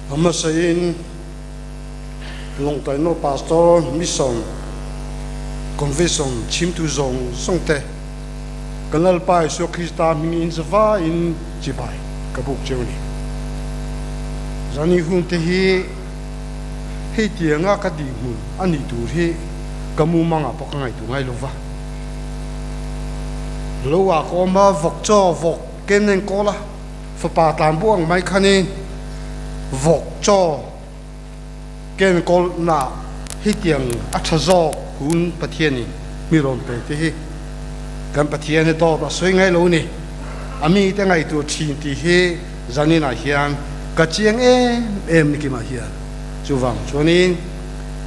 A hmasain Lawngtaino Pastor Mission Convention chhimtu zawng zawng te kan Lalpa Isua Krista hmingin zavaiin chibai ka buk cheu a ni. Zani hun te hi hei tianga ka dihhmun a nih tur hi ka mumangah pawh ka ngaihtuah ngai lo va. Lo ah ka awm a, vawk chaw vawk ken enkawl a. Fapa tlan buh ang mai khanin vawk chaw ken kawlhna hetiang a tha zawk hun Pathianin mi rawn pe te hi kan Pathian hi dawt a sawi ngai lo ni. A mite ngaihtuah thin tih hi zaninah hian ka chiang em em ni kimah hian. Chuvang chuanin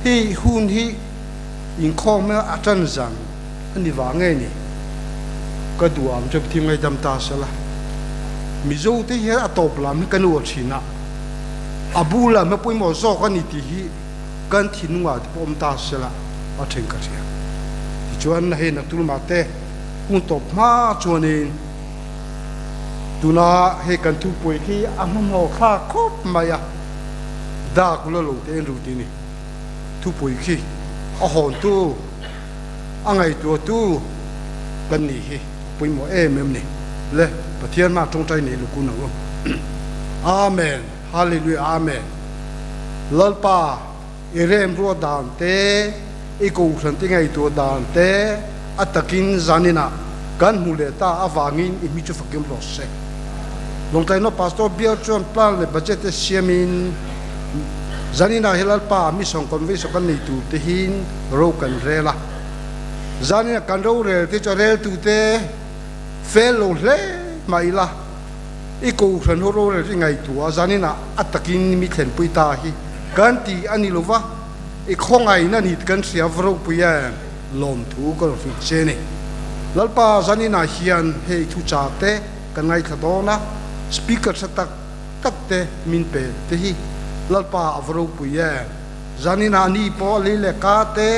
hei hun hi inkhawm a tan zan a ni vang nge ni? Ka duham chu Pathian ngaidam ta sela. Mizo te hian a tawp lam hi kan uar thin a, a bu lam hi pawimawh zawk a ni tih hi kan thinlungah te pawh awm ta sela a then ka hria. Tichuan hei Naktulma te hun tawp hma chuanin tuna hei kan thupui khi a hmanhmawh thlak khawp mai a, dak ula lo te en ru tih a ni. Thupui khi a hawntu. A ngaihtuahtu kan nih hi a pawimawh em em ni. Le Pathian hma tawngtai nei lukun ang u. Amen Hallelujah Amen Lalpa i remruat dan te i kohhran te ngaihtuah dan te a takin zaninah kan hmu leh ta avangin i hmi chu fakim rawh se. Lawngtlainawk Pastor Bial chuan plan leh budget te siamin zaninah hi Lalpa Mission Convention kan nei tur te hin ro kan rel a. Zaninah kan rorel te chu a reltute fel lo hle mah ila i kohhran ho rorel i ngaihtuah a, zaninah a takin mi thlenpui ta hi kan ti a ni lova, i khawngaihna ni kan hria va ropui em lawmthu ka rawn hrilh che ni. Lalpa zaninah hian hei thuchah te kan ngaithla dawn a, speaker tha tak tak te min pe te hi Lalpa a va ropui em. Zaninah ni pawh lei leh ka te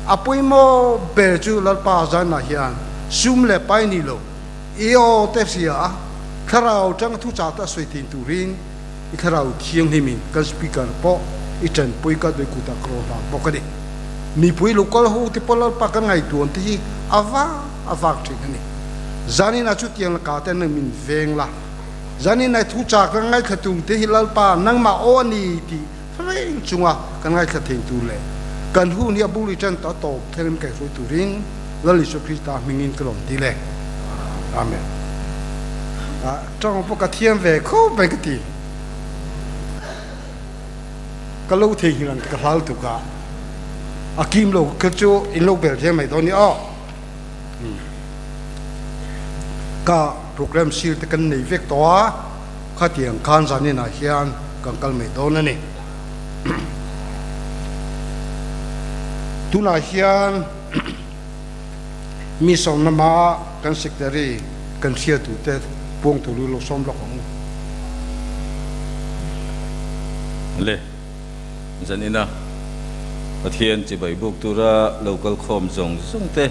a pawimawh ber chu Lalpa zanah hian sum leh pai ni lo i aw te hria a, thlarau tanga thuchah te a sawi thin turin i thlarau thianghlimin kan speaker pawh i tanpui ka dui kutah ka rawn hlan bawk a ni. Mipui local ho te pawh Lalpa kan ngaihtuan te hi a vak a vak thin a ni. Zaninah chutiang laka te nang min veng la, zaninah thuchah kan ngaithla tu te hi Lalpa nangmah aw a ni tih Reng chunga kan ngaithla thei tur leh kan hun hi a bul i tan ta tawp thleng in kaihruai turin Lal Isua Krista hmingin ka lawm ti le. Amen. Tawng pawh ka thiam ve khawp mai ka ti. Ka lo theihnghilh ang ka hlau tuk a. A kim lo kha chu in lo bel thiam mai dawn ni aw. Ka program sir te kan nei vek tawh a. Khatiang khan zaninah hian kan kal mai dawn a ni. Tunah hian mi sawmnama kan secretary kan hriatute puang tur lo sawm lawk ang u. Le, zanina Pathian chibai buk tura lo kal khawm zawng zawng te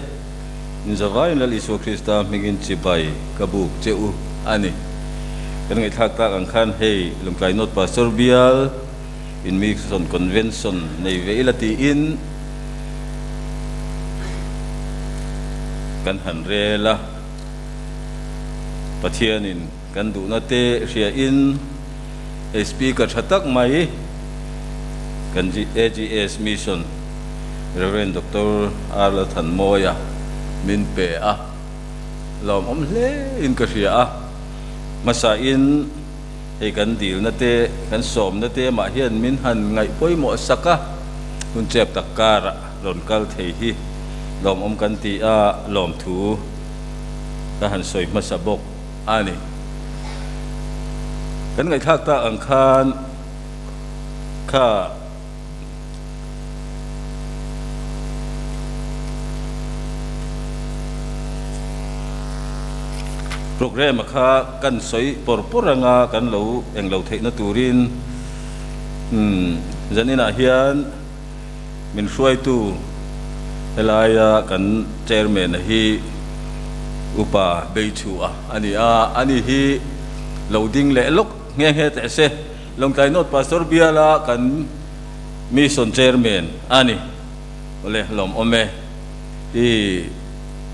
Inzavaiin Lal Isua Krista hmingin chibai ka buk che u a ni. Kan ngaihthlak tak ang khan hei Lawngtlai North Pastor Bial in Mission Convention nei ve ila tiin kan han rel a. Pathianin kan duhna te hriain hei Speaker tha tak mai kan AGS Mission Rev. Doctor R. Lalthanmawia min pe a, lawmawm hle in ka hria a, hmasa in hei kan dilna te, kan sawmna te mah hian min han ngaih pawimawh sak a, hun chep tak karah rawn kal thei hi lawmawm kan ti a, lawmthu ka han sawi hmasa bawk a ni. Kan ngaihthlak tak ang khan kha. Programme kha kan sawi pawr pawr anga kan lo eng lo theihna turin zaninah hian min hruaitu helaia kan chairman-a hi Upa Beichhua a ni a, ani hi lo ding leh lawk nghe nghe teh se. Lawngtlai North Pastor biala kan Mission Chairman a ni. Awle lawmawm e. I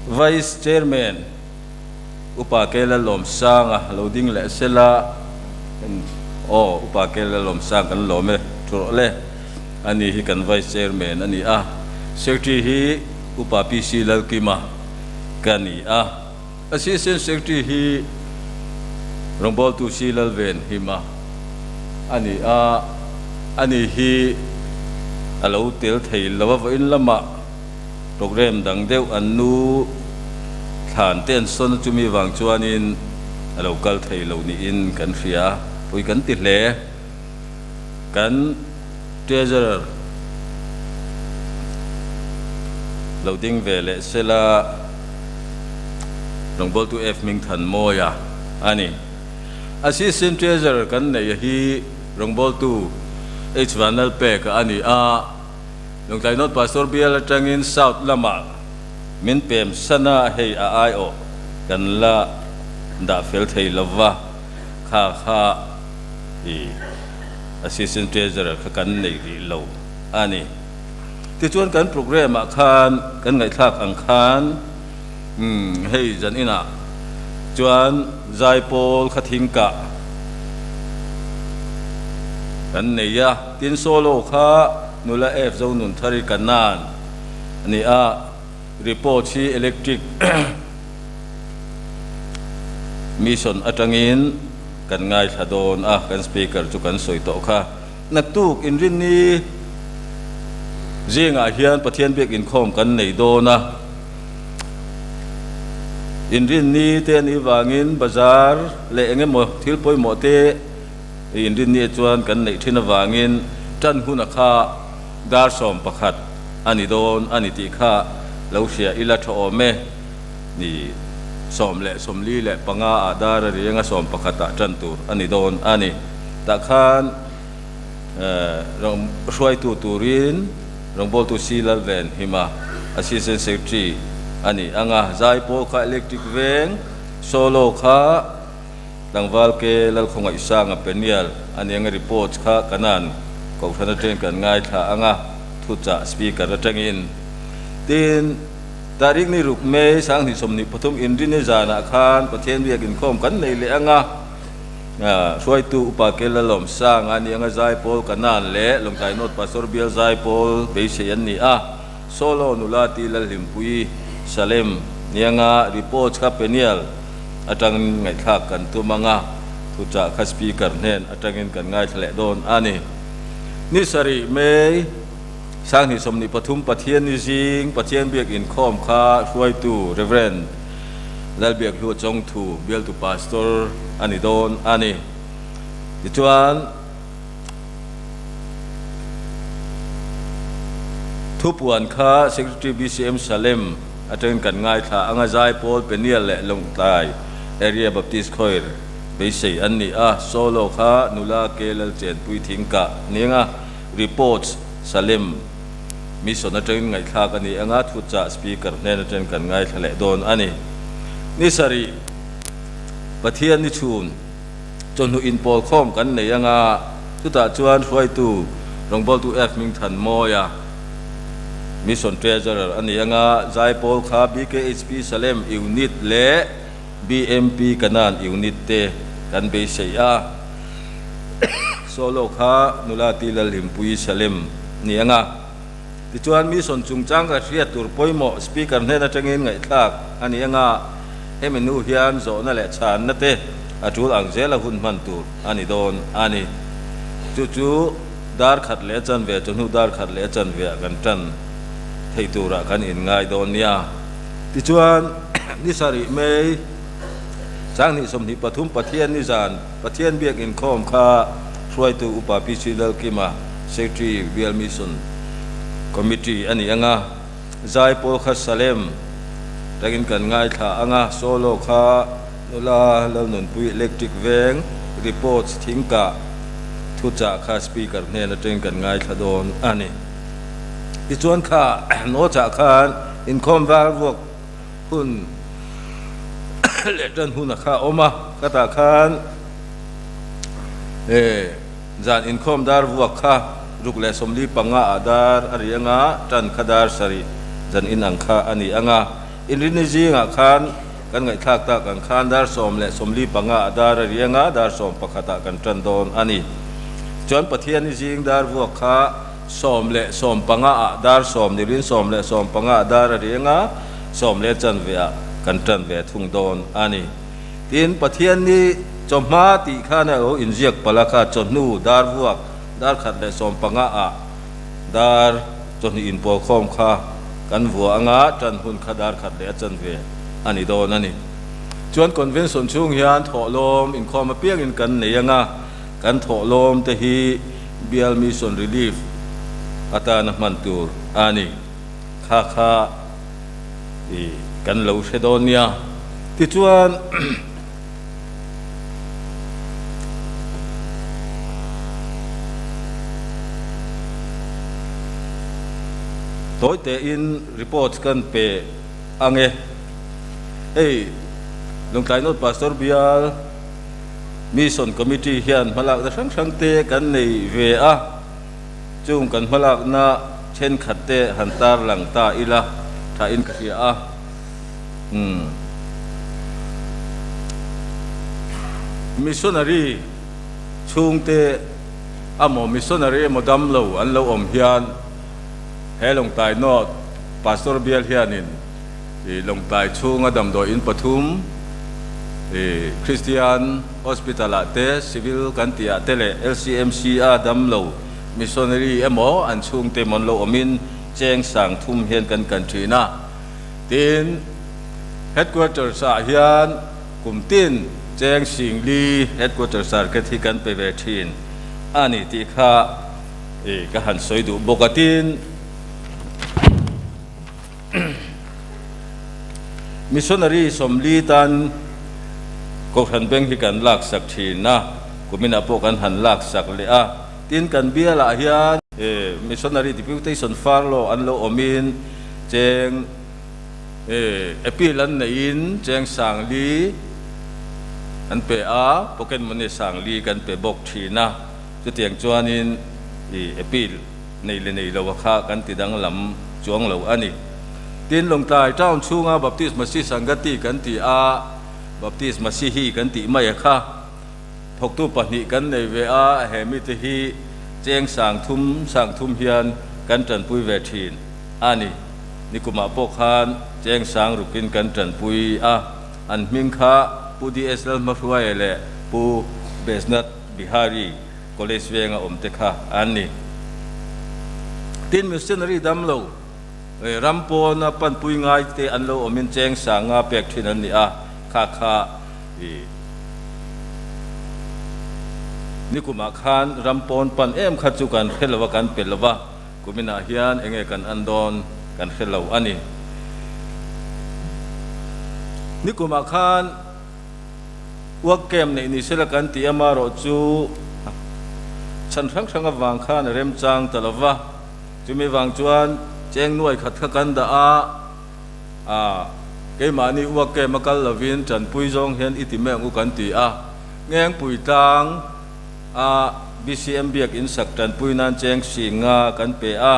Vice Chairman Upa Kela Lawmsanga lo ding leh sela aw Upa Kela Lawmsang kan lawm e thu rawh le. Ani hi kan Vice Chairman a ni a. Secretary hi Upa PC Lalkima ka ni a. Assistant Secretary hi rawngbawltu Si Lalven Hima a ni a, ani hi a lo tel thei lo a, vawiin lamah programme dang deuh an nu thlan te an sawn a, chumi vang chuanin a lo kal thei lo niin kan hria, pui kan ti hle. Kan Treasurer lo ding ve leh sela rawngbawltu F Hmingthanmawia a ni. Assistant Treasurer kan neih hi rawngbawltu H Vanlalpeka a ni a, Lawngtlai North Pastor bial atangin South lamah min pem san a, hei a aiawh kan la dah fel thei lova, kha kha i Assistant Treasurer kha kan nei rih lo a ni. Tichuan kan programme ah khan kan ngaihthlak ang khan umm hei zan inah chuan zaipawl kha thingkah kan nei a, tin solo kha nula F Zonunthari Kanan a ni a, report hi electric mission atangin kan ngaithla dawn a, kan speaker chu kan sawi tawh kha. Naktuk inrinni zingah hian Pathian biak inkhawm kan nei dawn a, inrinni te anih vangin bazar leh eng emaw thil pawimawh te inrinni chuan kan neih thin avangin tan huna kha dar 11 a ni dawn a ni tih kha lo hria ila tha awm e. Ni 145 ah dar a riang a 11 ah tan tur a ni dawn a ni. Tah khan hruaitu turin rawngbawltu Si Lalven Hima Assistant Secretary a ni ang a, Zaipawl kha Electric Veng, Solo kha Tlangval Ke Lalkhawngaihsanga Peniel a ni ang a, Reports kha Kanan Kohhran atangin kan ngaithla ang a, thuchah Speaker atangin. Tin, Tarik ni ruk May 2023 Inrini zanah khan Pathian biak inkhawm kan nei leh ang a, hruaitu Upa Kel Lalawmsang a ni ang a, Zaipawl Kanan leh Lawngtlai North Pastor Bial Zaipawl beisei an ni a, Solo nula ti Lalhlimpuii Salem ni ang a, reports kha Peniel atangin ngaihthlak kan tum ang a, thuchah kha Speaker hnen atangin kan ngaithla leh dawn a ni. Ni sarih May. 2023 Pathian ni zing Pathian biak inkhawm kha hruaitu Rev. Lalbiakhlua Chawngthu bialtu Pastor a ni dawn a ni. Tichuan, thupuan kha Secretary BCM Salem atangin kan ngaithla anga Zaipawl, Peniel leh Lawngtlai Area Baptist Choir beisei an ni a, solo kha nula K Lalchenpui Thingkah nia. Reports, Salem Mission atangin ngaihthlak a ni anga thuchah Speaker hnen atangin kan ngaithla leh dawn a ni. Ni sarih, Pathian ni chhun chawhnu inpawl khawm kan nei anga chutah chuan hruaitu rawngbawltu F Hmingthanmawia Mission Treasurer a ni anga Zaipawl kha BKHP Salem Unit leh BMP Kanan Unit te kan beisei a. Solo kha nula ti Lalhlimpuii Salem ni ang a. Tichuan mission chungchang ka hriat tur pawimawh speaker hnen atangin ngaihthlak a ni ang a, hemi hnu hian zawhna leh chhanna te a tul ang zela hun hman tur a ni dawn a ni. Chu chu dar khat leh chanve chawhnu dar khat leh chanve ah kan tan theih turah kan inngai dawn nia. Tichuan ni sarih May 2023 Pathian ni zan Pathian biak inkhawm kha hruaitu Upa PC Lalkima, Secretary Bial Mission Committee a ni ang a, Zaipawl kha Salem takin kan ngaithla ang a, Solo kha nula Lalnunpui Electric Veng Reports Thingkah thuchah kha Speaker hnen atangin kan ngaithla dawn a ni. Tichuan kha note-ah khan inkhawm var vuak hun leh tan hun a kha a awm a, khatah khan eh. Zan inkhawm dar vuak kha 6:45 ah dar a ri anga, tan kha dar 7 zan in ang kha a ni anga. Inrinni zingah khan kan ngaihthlak tak ang khan dar 10:45 ah dar a ri anga, dar 11 ah kan tan dawn a ni. Chuan Pathianni zing dar vuak kha 10:15 ah dar 10 nilin 10:15 ah dar a ri anga, 10:15 ah kan tan ve thung dawn a ni. Tin, Pathianni chawhma tih khan a lo inziak palh a kha chawhnu dar vuak dar 1:15 ah dar chawhnih inpawlkhawm kha kan vua anga tan hun kha dar 1:15 a ni dawn a ni. Chuan convention chhung hian thawhlawm inkhawm apiangin kan nei anga kan thawhlawm te hi Bial Mission Relief atana hman tur a ni. Kha kha. I kan lo hre dawn nia. Tichuan, tawi tein report kan pe ang e. Hei, Lungtlai North Pastor Bial Mission Committee hian hmalakna hrang hrang te kan nei ve a. Chung kan hmalakna thenkhat te han tarlang ta ila thain ka hria a. Umm. Missionary chhungte amaw missionary emaw damlo an lo awm hian he Lawngtlai North Pastor bial hianin i Lawngtlai chhunga damdawi in pathum i Christian Hospital ah te, Civil kan tih ah te leh LCMC a damlo Missionary emaw an chhungte emaw an lo awmin cheng sang thum hian kan kan thin a. Tin, Headquarters ah hian kum tin cheng singli Headquarters target hi kan pe ve thin a ni tih kha i ka han sawi duh bawk a. Tin, Missionary 40 tan Kohhran Bank hi kan laksak thin a, kuminah pawh kan han laksak leh a. Tin, kan bialah hian Missionary Deputation Furlough an lo awmin cheng appeal an neihin cheng 4000 an pe a, pocket money 4000 kan pe bawk thin a. Chutiang chuanin appeal nei leh nei lo a kha kan ti danglam chuang lo a ni. Tin, Lawngtlai town chhunga Baptist Masi Sangati kan ti a, Baptist Masihi kan tih mai a kha thawktu pahnih kan nei ve a, he mite hi cheng 3000 3000 hian kan tanpui ve thin a ni. Nikumah pawh khan cheng 6000 in kan tanpui a, an hming kha Pu DS Lalhmahruaia leh Pu Besnath Bihari. College venga awm te kha an ni. Tin, missionary damlo ram pawna panpui ngai te an lo awmin cheng 5000 pek thin an ni a, kha kha i nikumah khan ram pawn pan em kha chu kan hre lo a, kan pe lo va, kuminah hian enge kan an dawn kan hre lo a ni. Nikumah khan. Work camp neih ni sela kan tih amarawh chu chhan hrang hrang avang khan a remchang ta lo va, chumi vang chuan cheng nuai khat kha kan dah a, a keimahni work camp a kal lovin tanpui zawng hian i ti mai ang u kan ti a, Ngengpui tlang a BCM biak in sak tanpui nan cheng 50 kan pe a,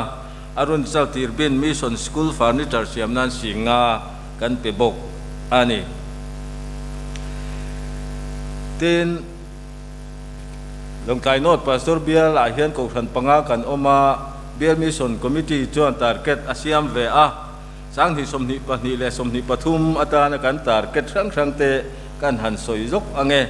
Arun Chaltirbin Mission School furniture siam nan 50 kan pe bawk a ni. Tin, Lawngtlai North Pastor Bial ah hian Kohhran panga kan awm a, Bial Mission Committee chuan target a siam ve a, 2022 leh 23 atana kan target hrang hrang te kan han sawi zawk ang e.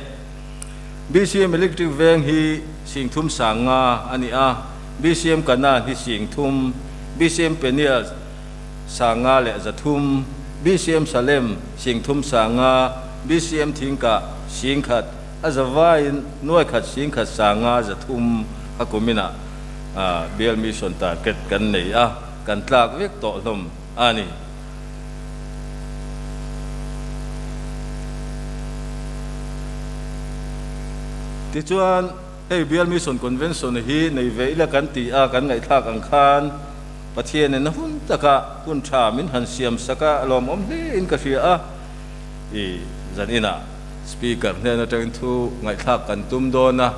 BCM Electric Veng hi 35,000 a ni a, BCM Kanan hi 3000, BCM Peniel 5100, BCM Salem 35,000, BCM Thingkah 10,000, a zavaiin 101,500 a kuminah Bial Mission target kan nei a, kan tlak vek tawh hlawm a ni. Tichuan, hei Bial Mission Convention hi nei ve ila kan ti a, kan ngaihthlak ang khan, Pathianin a hun taka hun tha min han siam sak a, lawmawm hle in ka hria a, i zan inah Speaker hnen atangin thu ngaihthlak kan tum dawn a,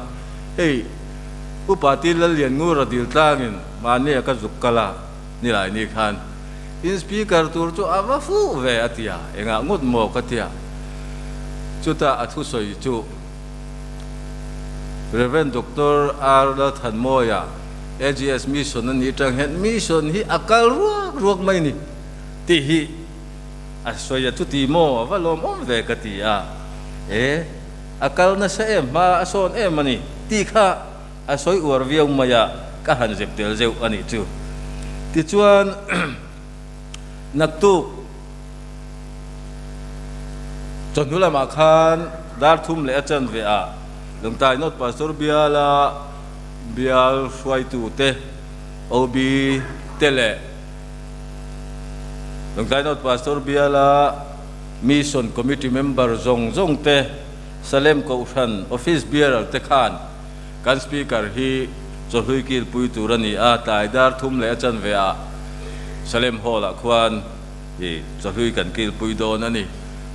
hei Upa Ti Lallianngura dil tlangin mahnia ka zuk kal a nilai ni khan in speaker tur chu a va fuh ve a ti a, engah ngut maw ka ti a, chutah a thusawi chu Rev. Doctor R. Lalthanmawia AGS Mission a nih atang hian Mission hi a kal ruak ruak mai ni tih hi a sawi a, chuti maw a va lawmawm ve ka ti a, e a kal nasa em hma a sawn em a ni tih kha a sawi uar viau mai a, ka han zep tel zeuh a nih chu. Tichuan naktuk chawhnu lamah khan dar thum leh a chanve ah Lungtai North Pastor biala bial hruaitute OB te leh Lungtai North Pastor biala Mission Committee member zawng zawng te Salem Kohhran Office Bearer te khan kan Speaker hi chawhlui kilpui tur a ni a, tlai dar thum leh a chanve ah Salem Hall ah khuan i chawhlui kan kilpui dawn a ni.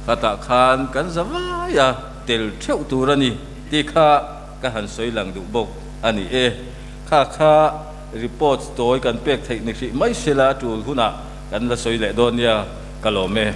Khatah khan kan za vai a tel theuh tur a ni tih kha ka han sawi lang duh bawk a ni e. Kha kha report tawi kan pek theih ni hrih mai sela a tul hunah kan la sawi leh dawn nia ka lawm e.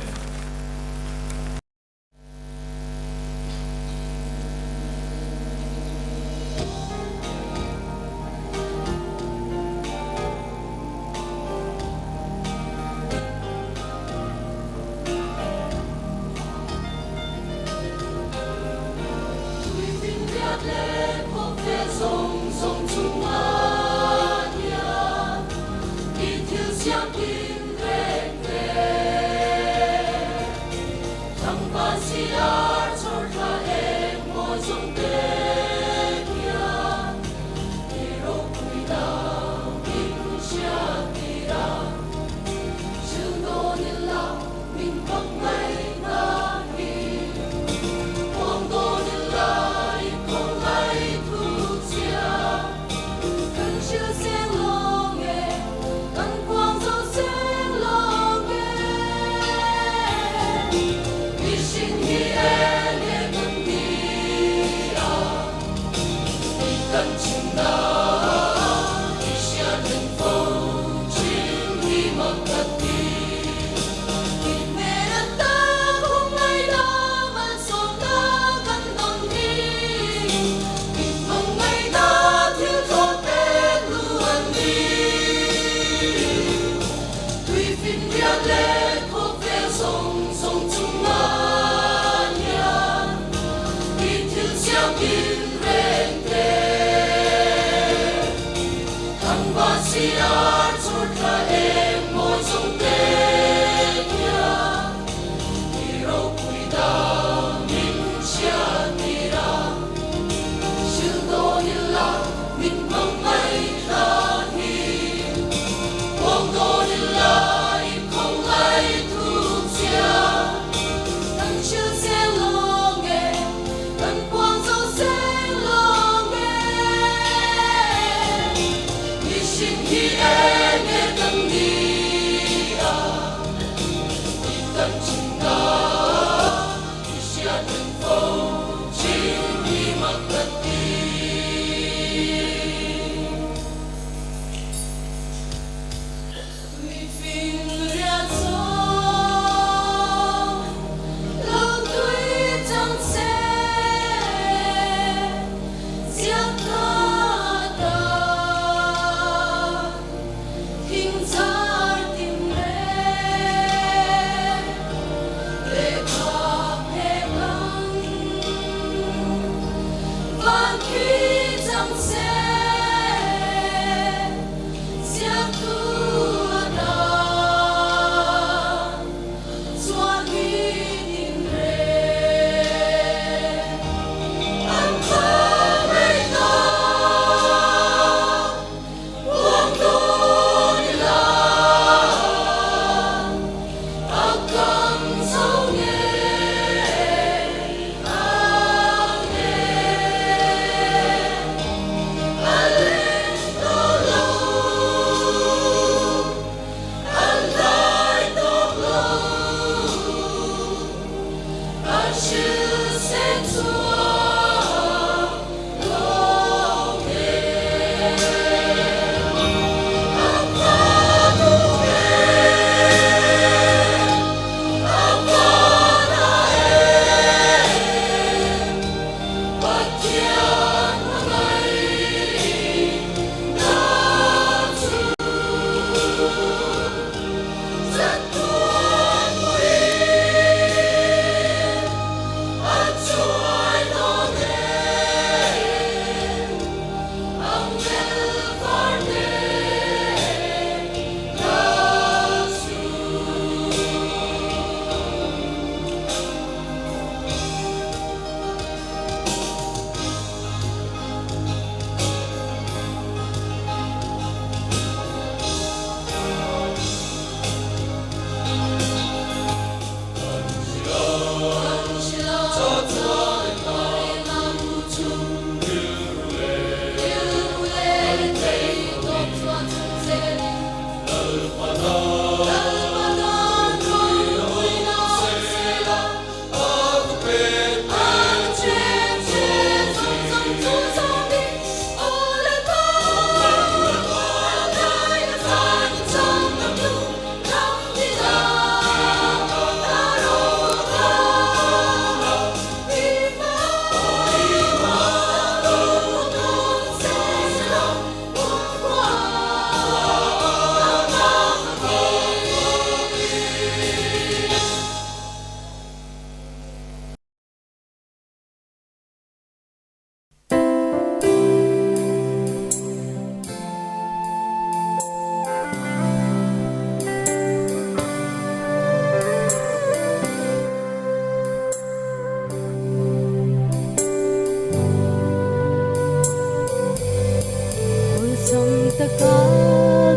taka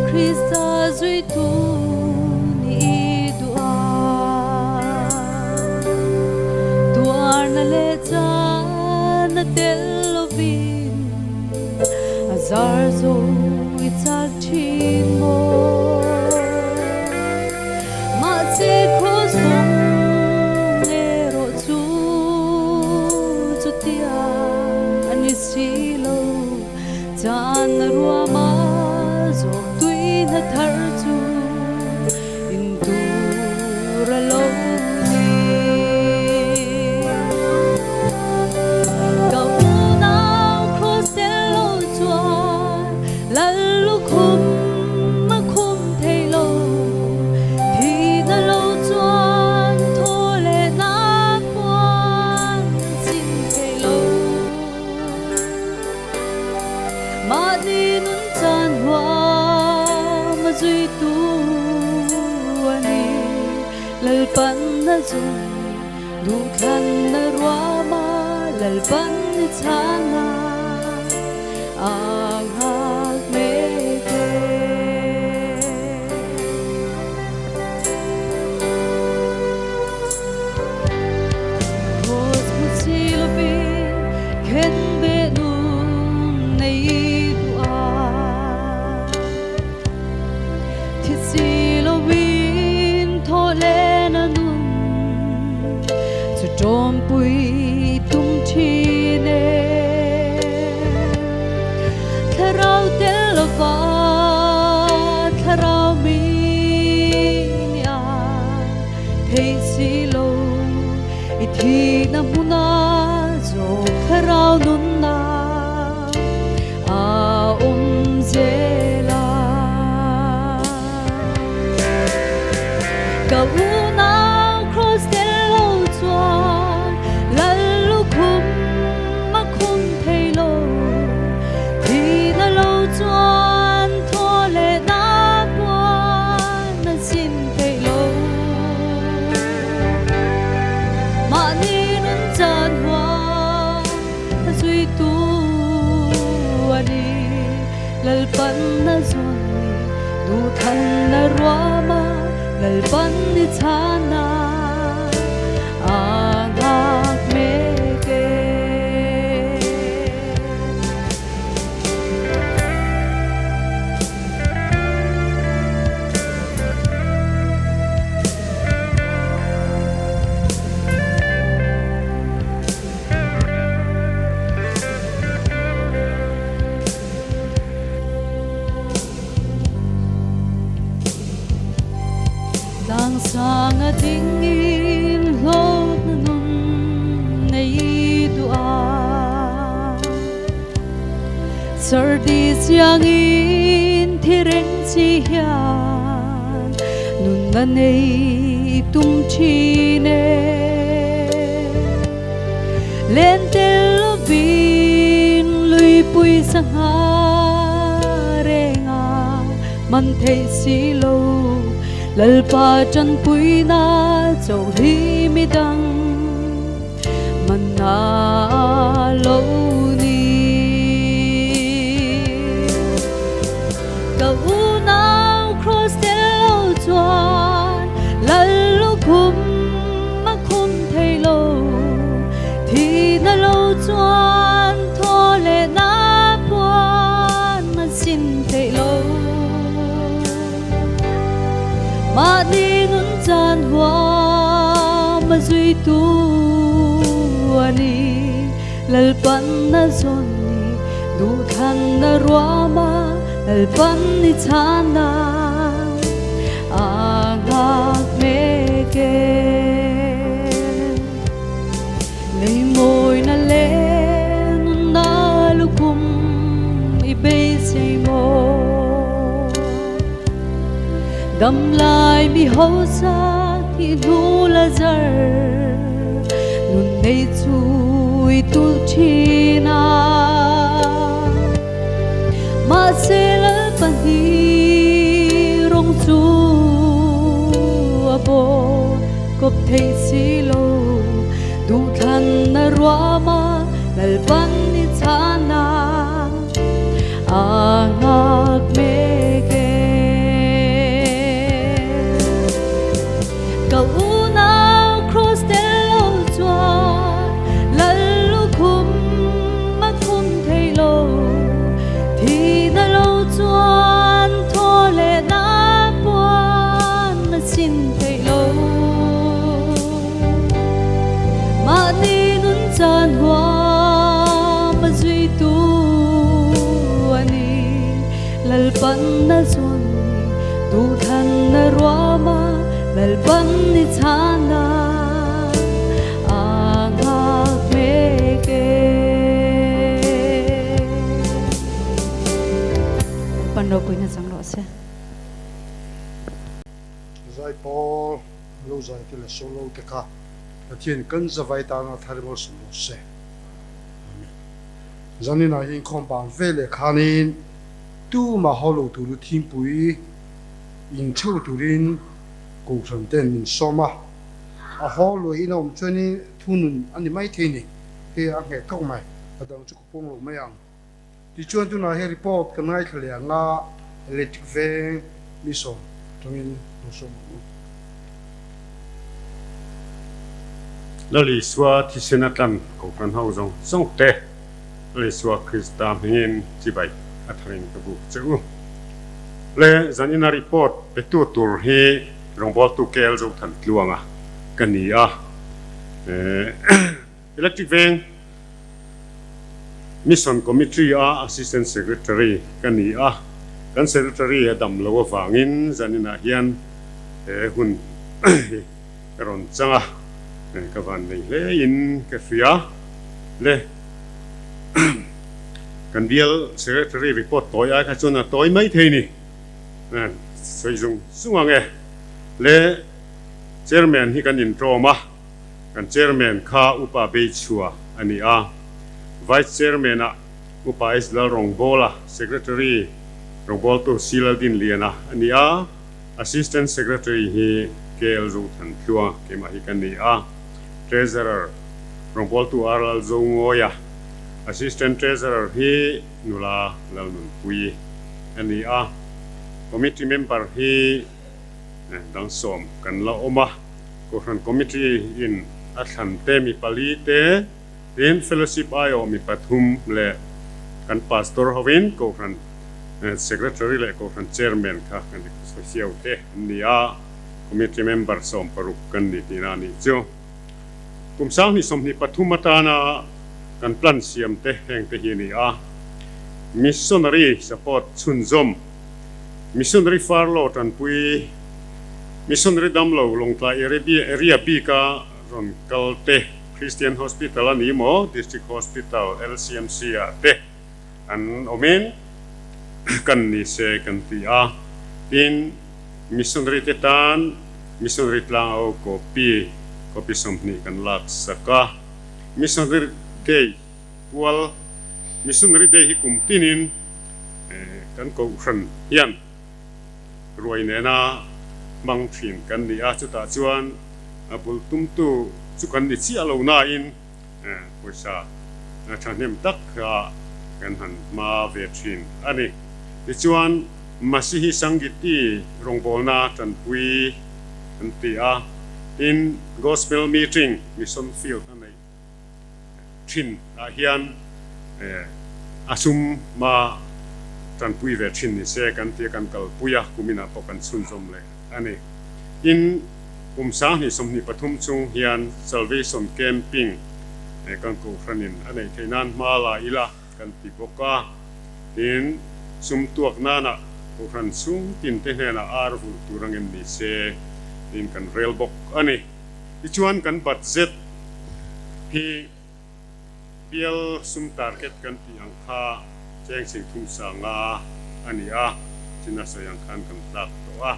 Krista zuitu nih i duh a. Tuarna leh chana tel lovin a zar zo i chak thin maw? Mahse Kraws kawng erawh chu chutia a ni si lo. Chan ruama zawk tui hna thar chu in tur a lo ni. Ka unau Kraws tel lo chuan Lal lukhum a khum thei lo, thihna lo chuan thaw leh na puan a chim thei lo. Mahni nun chan huam a zuitu a ni, Lalpan a zui duhthlan a ruam a, Lalpan i chhan a, a nghak mek e. Cross hmu si lovin khenbeh nun nei duh a, thi si lovin thaw len a nun chu ṭawmpui tum ṭhin e. Thlarau tel lova thlarau mi nia thei si lo, i thihna hmuna zawk thlarau nunna a awm zel a. Ka unau Kraws tel lo chuan Lal lukhum a khum thei lo, thihna lo chuan thaw leh na puan a zin thei lo. Mahni nun chan huam a zuitu a ni, Lalpan a zawn ni, duhthlan a ruam a, Lalpan i chhan a, a nghak mek e. Tlangsang a dingin hlawkna nun nei duh a, Sardis iangin thi reng chi hian nunna nei tum thin e. Len tel lovin luipui sangha renga man theih si lo, Lalpa tanpuina chauh hi midang man a lo ni. Ka unau Kraws tel lo chuan Lal lukhum a khum thei lo, thihna lo chuan thaw leh na puan a zin thei lo. Mahni nun chan huam a zuitu a ni, Lalpan a zawn ni, duhthlan a ruam a, Lalpan i chhan a, a nghak mek e. Lei mawina leh nunna lukhum i beisei maw? Dam lai mi hausa thih hnu la zar nun nei chu i tulh thin a. Mahse Lalpa hi rawng chu a bawr kawp theih si lo, duhthlan a ruam a, Lalpan i chhan a, a nghak mek. Lalpan a zawn ni duhthlanna ruama Lalpan ni chhana a nghak mek e. Lalpan ropuina chang rawh se. Zaipawl lo zai te leh solo te kha Pathian kan zavai tana thar malsawm rawh se. Amen. Zaninah hi inkhawm bang ve leh khanin tumah haw lo tur thingpui in theuh turin Kohhran ten min sawm a, a haw luai in a awm chuanin thunun a ni mai thei ni, hei a ngheh tawk mai, a dang chu ka pawng lo mai ang. Tichuan tunah hian report kan ngaithla leh ang a, electric veng mi sawm tangin lo sawm ang u. Lal Isua thisen a tlan Kohhran ho zawng zawng te Lal Isua Krista hmingin chibai a tharin ka buk che u. Le zan ina report petu tur hi rawngbawltu KL Zothan Tluanga ka ni a. Electric Veng Mission Committee a Assistant Secretary ka ni a, kan Secretary a dam lo avangin zaninah hian he hun hi ka rawn chang a, ka van nei hle in ka hria. Le kan bial Secretary report tawi ai kha chuan a tawi mai thei ni, sawi zung zung ang e. Le Chairman hi kan intawm a. Kan Chairman kha Upa Beichhua a ni a, Vice Chairman ah Upa S Lalrawngbawla, Secretary rawngbawltu C Laldinliana a ni a, Assistant Secretary hi KL Zothantlua keimah hi ka ni a, Treasurer rawngbawltu R Lalzongawia, Assistant Treasurer hi Nula Lalnunpuii a ni a, Committee Member hi dang sawm kan la awm a. Kohhran Committee in a thlan te mi pali te, tin Fellowship aiawh mi pathum leh kan Pastor hovin Kohhran Secretary leh Kohhran Chairman kha kan sawifiau te an ni a, Committee member 16 kan ni tihna a nih chu. Kum 2023 atana kan plan siam te heng te hi a ni a, Missionary support chhunzawm. Missionary Farlo tanpui Missionary damlo Lawngtlai area bika rawn kal te Christian Hospital a ni maw District Hospital LCMC ah te an awmin kan ni se kan ti a. Tin, Missionary te tan Missionary tlangau copy copy 20 kan lak sak a. Missionary Day Pual Missionary Day hi kum tinin kan Kohhran hian ruai nena hmang thin kan ni a, chutah chuan a bul tumtu chu kan ni chiah lo nain pawisa thahnem tak kha kan han hma ve thin a ni. Tichuan Masihi Sangiti rawngbawlna tanpui an ti a, tin Gospel Meeting Mission Field a neih. thin ah hian a sum ma tanpui ve thin ni se kan tia kan kalpui a, kuminah pawh kan chhunzawm leh a ni. Tin, kum 2023 chung hian Salvation Camping kan Kohhranin a neih theih nan hma la ila kan ti bawk a. Tin, sum tuak nana Kohhran chhung tin te hnenah ar vulh tur angin ni se tiin kan rel bawk a ni. Tichuan kan budget hi bial sum target kan tih ang kha cheng sing thum sanga a ni a, china sawi ang khan kan tlak tawh a.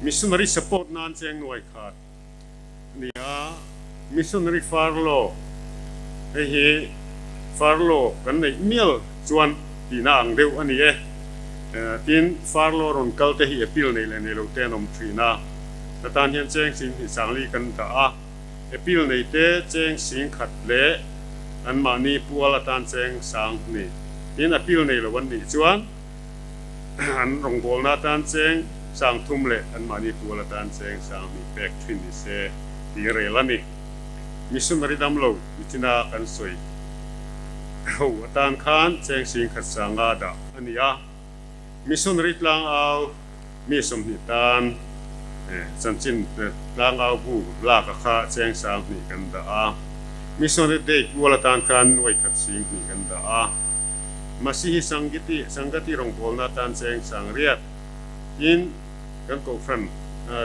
Missionary support nan cheng nuai khat a ni a, missionary furlough hei hi furlough kan neih mial chuan tihna ang deuh a ni e. Tin, furlough rawn kal te hi appeal nei leh nei lo te an awm thin a. Ka tan hian cheng sing hnih sangli kan dah a, appeal nei te cheng sing khat leh anmahni pual atan cheng sang hnih. Tin, appeal nei lo an nih chuan an rawngbawlna atan cheng sang thum leh anmahni pual atan cheng sang hnih pek thin ni se tih rel a ni. Missionary damlo michina kan sawi ho atan khan cheng sing khat sanga dah a ni a. Missionary tlangau mi 20 tan chanchin tlangau bu lak a kha cheng 20 kan dah a. Missionary Day kual atan khan nuai khat 20 kan dah a. Masihi Sangiti Sangati rawngbawlna atan cheng sang riat tin kan Kohhran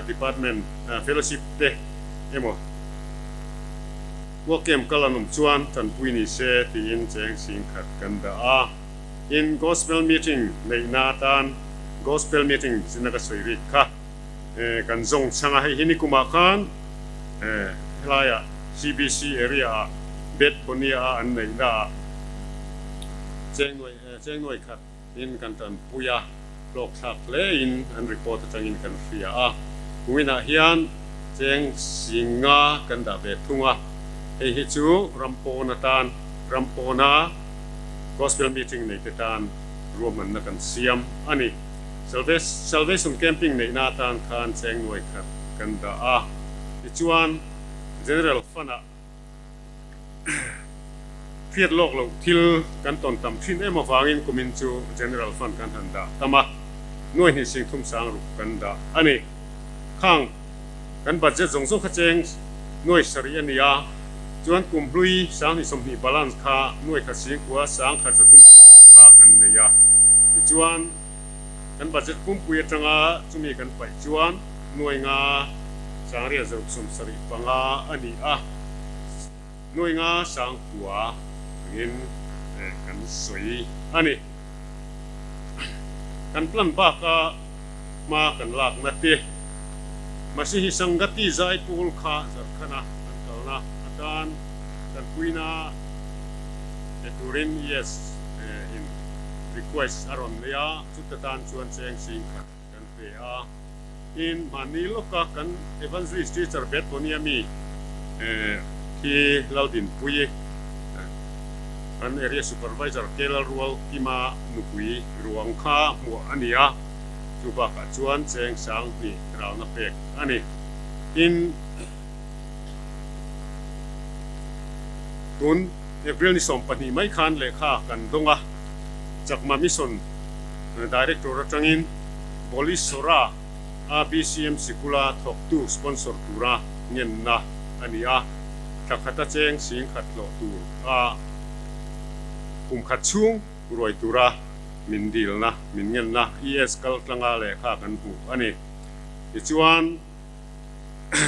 Department Fellowship te emaw Work Camp kal an awm chuan tanpui ni se tiin cheng sing khat kan dah a. Tin Gospel Meeting neihna atan Gospel Meeting zina ka sawi rik kha kan zawng chhang a, hei hi nikumah khan helaiah CBC area ah Bet Bonia a an neihna ah Chengnuai khat in kan tanpui a, hlawkthlak hle in an report atangin kan hria a, kuminah hian cheng singa kan dah ve thung a, hei hi chu Rampawn atan Rampawna Gospel meeting nei te tan ruahmanna kan siam a ni. Salvation Camping neihna atan khan cheng nuai khat kan dah a, tichuan General Fund-ah hriat lawk loh thil kan tawn tam thin em avangin kumin chu General Fund kan han dah tam a, nuai hnih sing thum sang ruk kan dah a ni. Khang kan budget zawng zawng kha cheng nuai sarih a ni a, chuan kum hlui sanghnih sawmhnih balance kha nuai khat singkua sang khat zathum 25 kan nei a, tichuan kan budget pumpui atanga chumi kan paih chuan nuai nga sangriat zaruk 75 a ni a, nuai nga sang kua angin kan sawi a ni. Kan plan baka hma kan lakna te, Masihi Sangati zai pawl kha zarkhana an kalna atan tanpuina pe turin yes in request a rawn nei a, chuta tan chuan cheng sing khat kan pe a. Tin, mahni lawka kan Evangelist Teacher Bet Bonia mi khi Laldinpuii kan Area Supervisor Kelalrual Kima nupui ruang kha hmuah a ni a, chu bakah chuan cheng sang hnih ralna pek a ni. Tin, tun April ni 12 mai khan lehkha kan dawng a, Chakma Mission Director atangin Bolisora a BCM sikula thawktu sponsor tura ngenna a ni a, thla khata cheng sing khat hlawh tur a kum khat chhung ruai tura min dilna, min ngenna ES kal tlanga lehkha kan hmuh a ni. Tichuan,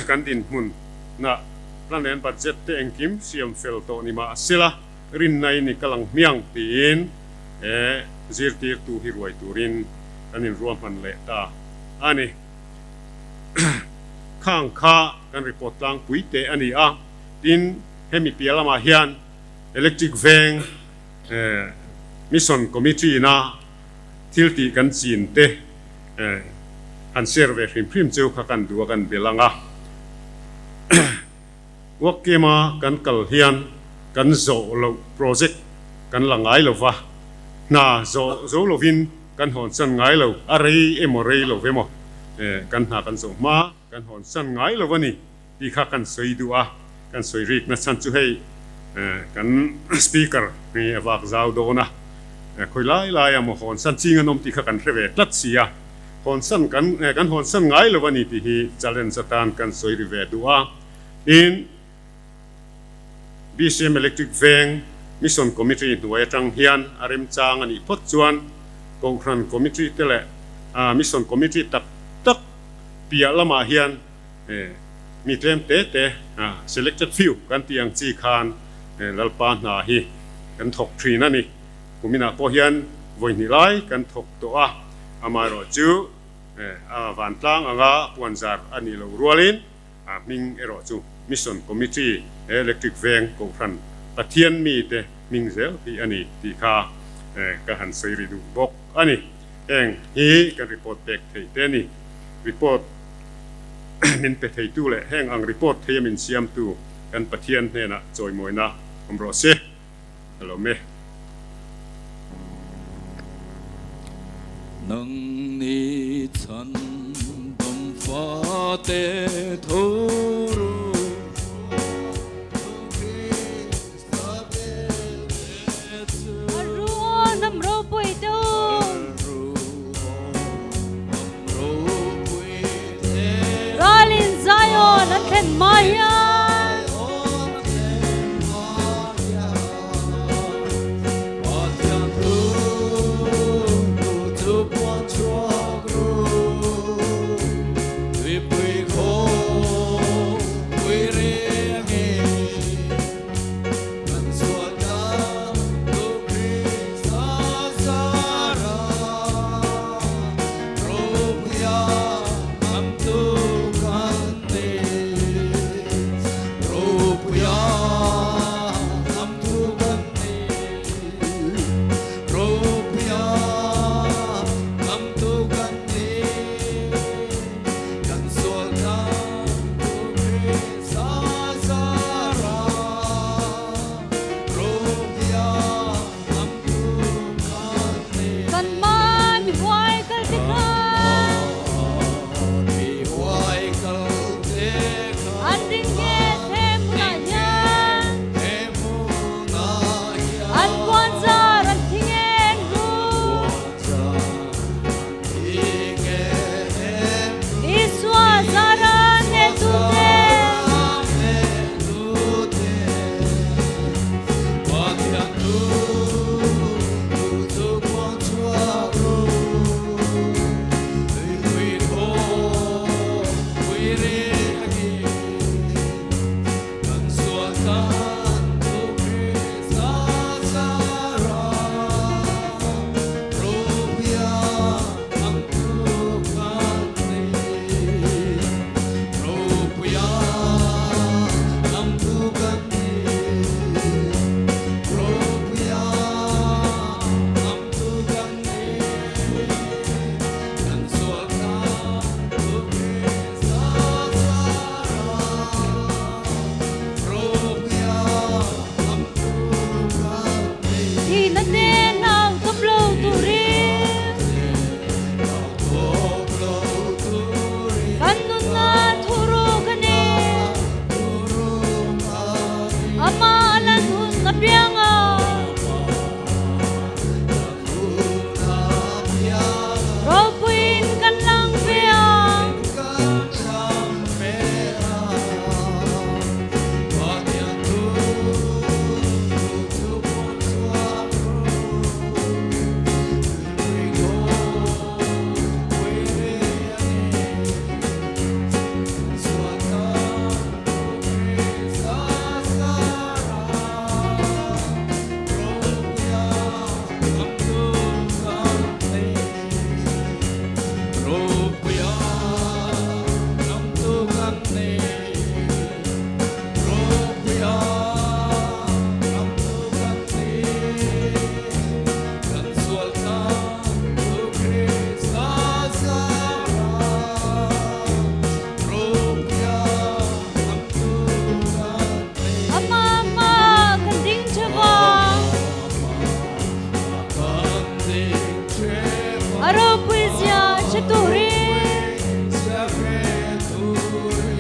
kan dinhmun na plan and budget te engkim siam fel tawh ni mah sela, rinna in i kal ang hmiang tiin he zirtirtu hi ruai turin kan inruahman leh ta a ni. Khang kha kan report tlangpui teh a ni a, tin hemi piah lamah hian Electric Veng Mission Committee na thil tih kan chin te han share ve hrim hrim cheu kha kan duh a kan bel ang a. Work camp-a kan kal hian kan zawh loh project kan la ngai lo va, hna zawh zo lovin kan hawn san ngai lo, a rei emaw rei lo emaw kan hna kan zawh hma kan hawn san ngai lo a ni tih kha kan sawi duh a, kan sawi rikna chhan chu hei kan speaker hi a vak zau dawn a, khawi lai lai a maw hawn san ching an awm tih kha kan hre ve tlat si a, hawn san kan kan hawn san ngai lo a ni tih hi challenge atan kan sawi ri ve duh a, tin BCM Electric Veng Mission Committee hnuai atang hian a remchang a nih phawt chuan Kohhran Committee te leh Mission Committee tak tak piah lamah hian mi tlem te te selected few kan tih ang chi khan Lalpa hna hi kan thawk thin a ni. Kuminah pawh hian vawi hnih lai kan thawk tawh a, amaherawh chu a vantlang anga puanzar a nih loh rualin a hming erawh chu Mission Committee he Electric Veng Kohhran Pathian mite hming zel hi a ni tih kha ka han sawi ri duh bawk a ni. Heng hi kan report pek theih te a ni. Report min pe theitu leh heng ang report theia min siamtu kan Pathian hnenah chawimawina awm rawh se. Ka lawm e. Nang ni chhan dam fa te tho ru. Ralin Zion an thlen hma hian. zia hre turin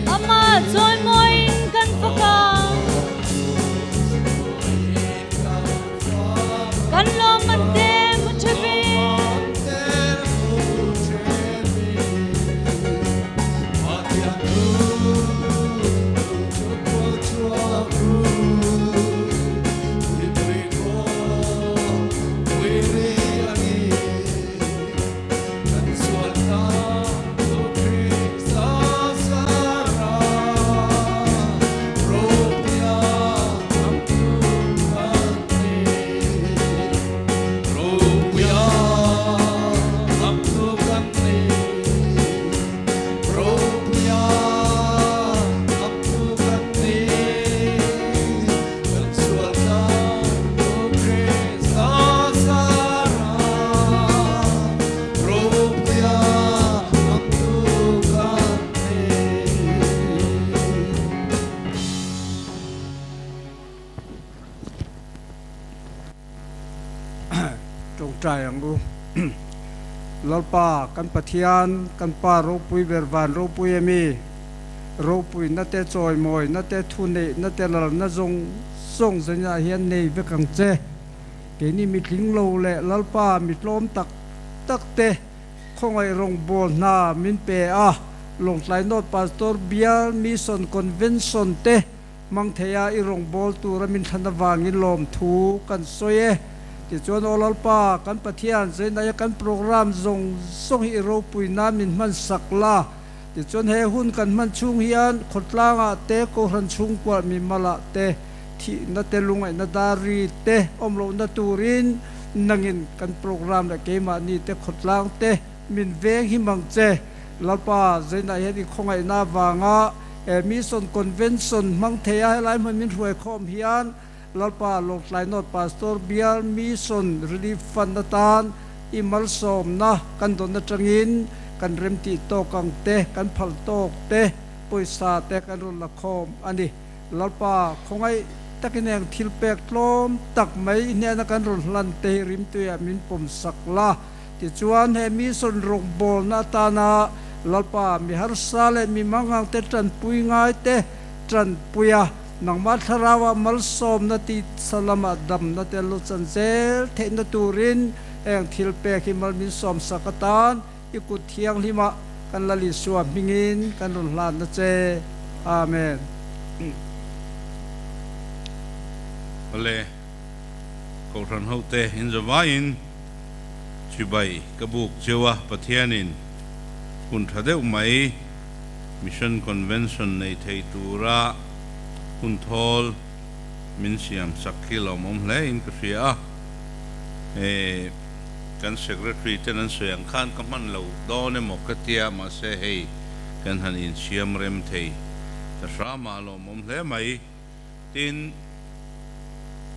Amah chawimawiin kan fak ang. Kan lawmman te hmu thevin. Tawngtai ang u. Lalpa, kan Pathian, kan Pa ropui ber van ropui emi? Ropui na te chawimawi na te thu neih na te lalna zawng zawng zainah hian nei vek ang che. Keini mitling lo leh Lalpa mitlawm tak tak te khawngaih rawngbâwl hna min pe a, Lawngtlai North Pastor Bial Mission Convention te hmang thei a i rawngbâwl tura min thlan avangin lawmthu kan sawi e. Tichuan aw Lalpa, kan Pathian, zainah kan program zawng zawng hi i ropui nan min hman sak la. Tichuan he hun kan hman chhung hian khawtlangah te, Kohhran chhungkuah mimalah te, thihna te, lungaihna dari te awm lohna turin nangin kan program leh keimahni te, khawtlang te min veng hi mang che. Lalpa, zainah hian i khawngaihna avanga he Mission Convention hmang thei a helai hmun min hruaikhawm hian Lalpa Lawngtlai North Pastor Bial Mission Relief Fund atan i malsawmna kan dawn atangin kan remtih tawk ang te, kan phal tawk te, pawisa te kan rawn la khawm a ni. Lalpa, khawngaih takin heng thil pek tlawm tak mai i hnena kan rawn hlan te hi rimtuiah min pawm sak la. Tichuan, he mission rawngbawlna atana Lalpa mi harsa leh mi mangang te tanpui ngai te tanpui a, Nangmah thlarauah malsawmna tih salamah damna te lu chan zel theihna turin heng thil pek hi mal min sawmsak atan i kut thianghlimah kan Lal Isua hmingin kan rawn hlanna che. Amen. Awle, Kohhran hote in zavaiin chibai ka buk cheu a, Pathianin hun tha deuh mai Mission Convention nei thei tura hun thawl min siam sak khi lawmawm hle in ka hria a. He kan Secretary ten an sawi ang khan ka hman lo dawn emaw ka tia mahse hei kan han insiam rem thei ta hram a lawmawm hle mai. Tin,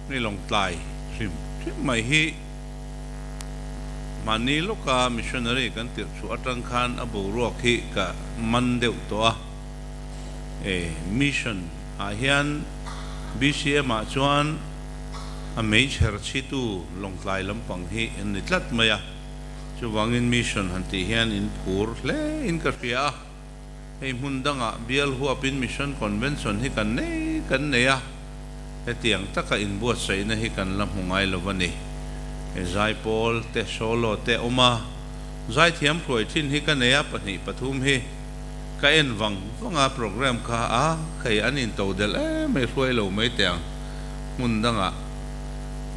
ni Lawngtlai hrim hrim mai hi mahni lawka missionary kan tirh chhuah atang khan a boruak hi ka man deuh tawh a. E, mission ah hian BCM ah chuan a meichher chhitu Lawngtlai lampang hi an ni tlat mai a. Chuvangin mission han tih hian in phur hle in ka hria a. Hei hmun dangah bial huapin Mission Convention hi kan nei kan nei a, hetiang taka inbuatsaihna hi kan la hmu ngai lo a ni. He zaipawl te, solo te awm a, zaithiam hruai thin hi ka nei a, pahnih pathum hi ka en vang vang a, program kha a hei an into delh em mai hruai lo mai teh ang, hmun dangah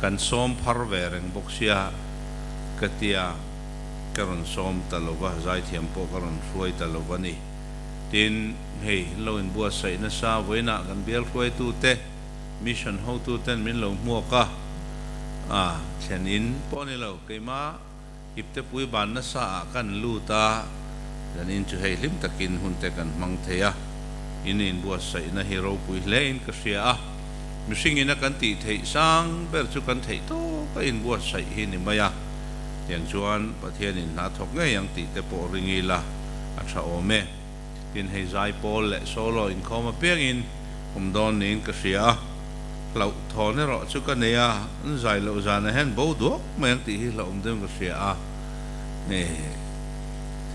kan sawm phar ve reng bawk sia ka tia. Ka rawn sawm ta lo va, zaithiam pawh ka rawn hruai ta lo va ni. Tin, hei, lo inbuatsaih nasa vawiinah kan bial hruaitute, mission hotuten min lo hmuak a, a thlen in pawh a ni lo, keimah iptepui ban nasa ah kan lut a, zan in chu hei hlim takin hun te kan hmang thei a, in inbuatsaihna hi ropui hle in ka hria a, mihring ina kan tih theih sang ber chu kan theih tawk a inbuatsaih hi ni mai a. Tiang chuan Pathianin hna thawk ngei ang tih te pawh ring ila a tha awm e. Tin hei zaipawl leh solo inkhawm apiangin awm dawn niin ka hria a, hlauh thawn erawh chu ka nei a, an zai loh zanah hian bo duak mai ang tih hi hlauhawm deuhin ka hria a.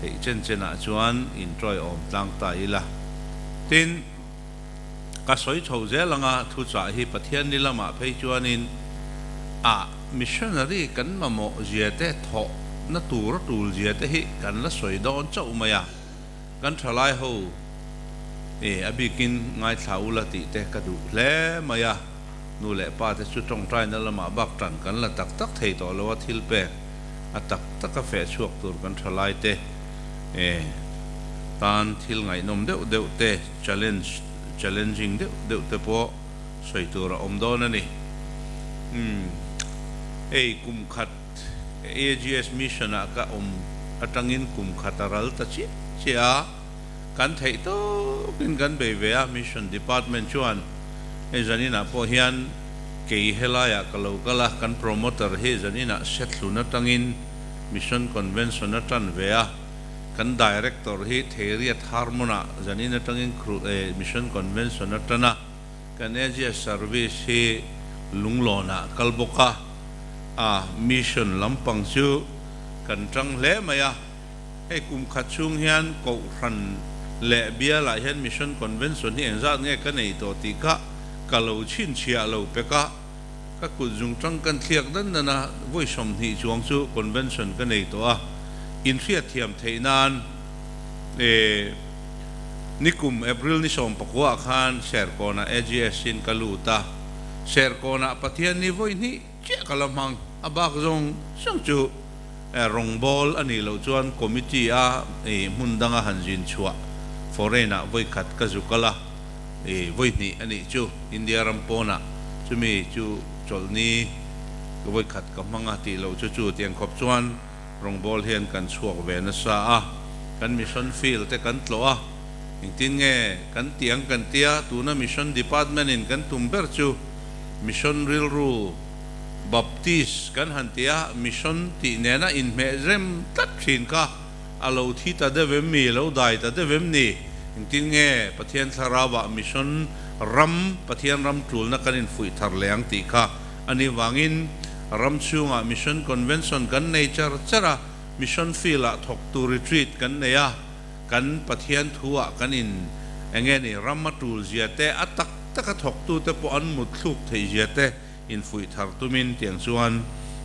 Theih chen chenah chuan inṭawiawm tlang ta ila. Tin, ka sawi chho zel anga thuchah hi Pathian ni lamah phei chuanin a missionary kan mamawh zia te thawh na tur a tul zia te hi kan la sawi dawn chauh mai a, kan thalai ho e a bikin ngaithla ula tih te ka duh hle mai a, nu leh pa te chu tawngtaina lamah bak tan kan la tak tak thei tawh lo a, thil pek a tak tak a feh chhuak tur kan thalai te e tan thil ngaihnawm deuh deuh te challenge challenging deuh deuh te pawh sawi tur a awm dawn a ni. Umm hei kum khat AGS mission ah ka awm atangin kum khat a ral ta chiah chiah a, kan theih tawkin kan bei ve a, mission department chuan hei zaninah pawh hian kei helaiah ka lo kal a, kan promoter hi zaninah Sethlun atangin mission convention a tan ve a. Kan Director hi Theiriat Harmon-ah zanin atangin Mission Convention a tan a, kan Asia Service hi Lunglawnah kal bawk a, a Mission lampang chu kan tang hle mai a. Hei kum khat chhung hian Kohhran leh Bialah hian Mission Convention hi engzat nge ka nei tawh tih kha ka lo chhinchhiah lo pek a, Ka kut zung tang kan thliak dan dan a, vawi 20 chuang chu convention ka nei tawh a, inhriatthiam theih nan e nikum April ni 19 ah khan Serkawnah AGS in ka lut a, Serkawnah Pathian ni vawi hnih chiah ka la hmang, a bak zawng zawng chu rawngbawl a nih loh chuan committee a hmun danga han zin chhuah foreign ah vawi khat ka zu kal a. I vawi hnih a nih chu India ram pawnah chumi chu chawlhni ka vawi khat ka hmang a tih loh chu chu tiang khawp chuan rawngbawl hian kan chhuak ve nasa a, kan mission field te kan tlawh a, engtin nge kan tiang kan tia tuna mission department in kan tum ber chu mission rilru Baptist kan han tia mission tih nena inhmeh rem tlat thin kha. A lo thi ta deuh em mi? Lo dai ta deuh em ni? Engtin nge Pathian thlarauah mission ram, Pathian ram tulna kan infuih thar leh ang tih kha a ni vangin ram chhungah mission convention kan nei char char a, mission field-ah thawktu retreat kan nei a, kan Pathian thu-ah kan in enge ni ram a tul zia te, a tak taka thawktute pawh an mutthluk theih zia te infuih thar tumin tiang chuan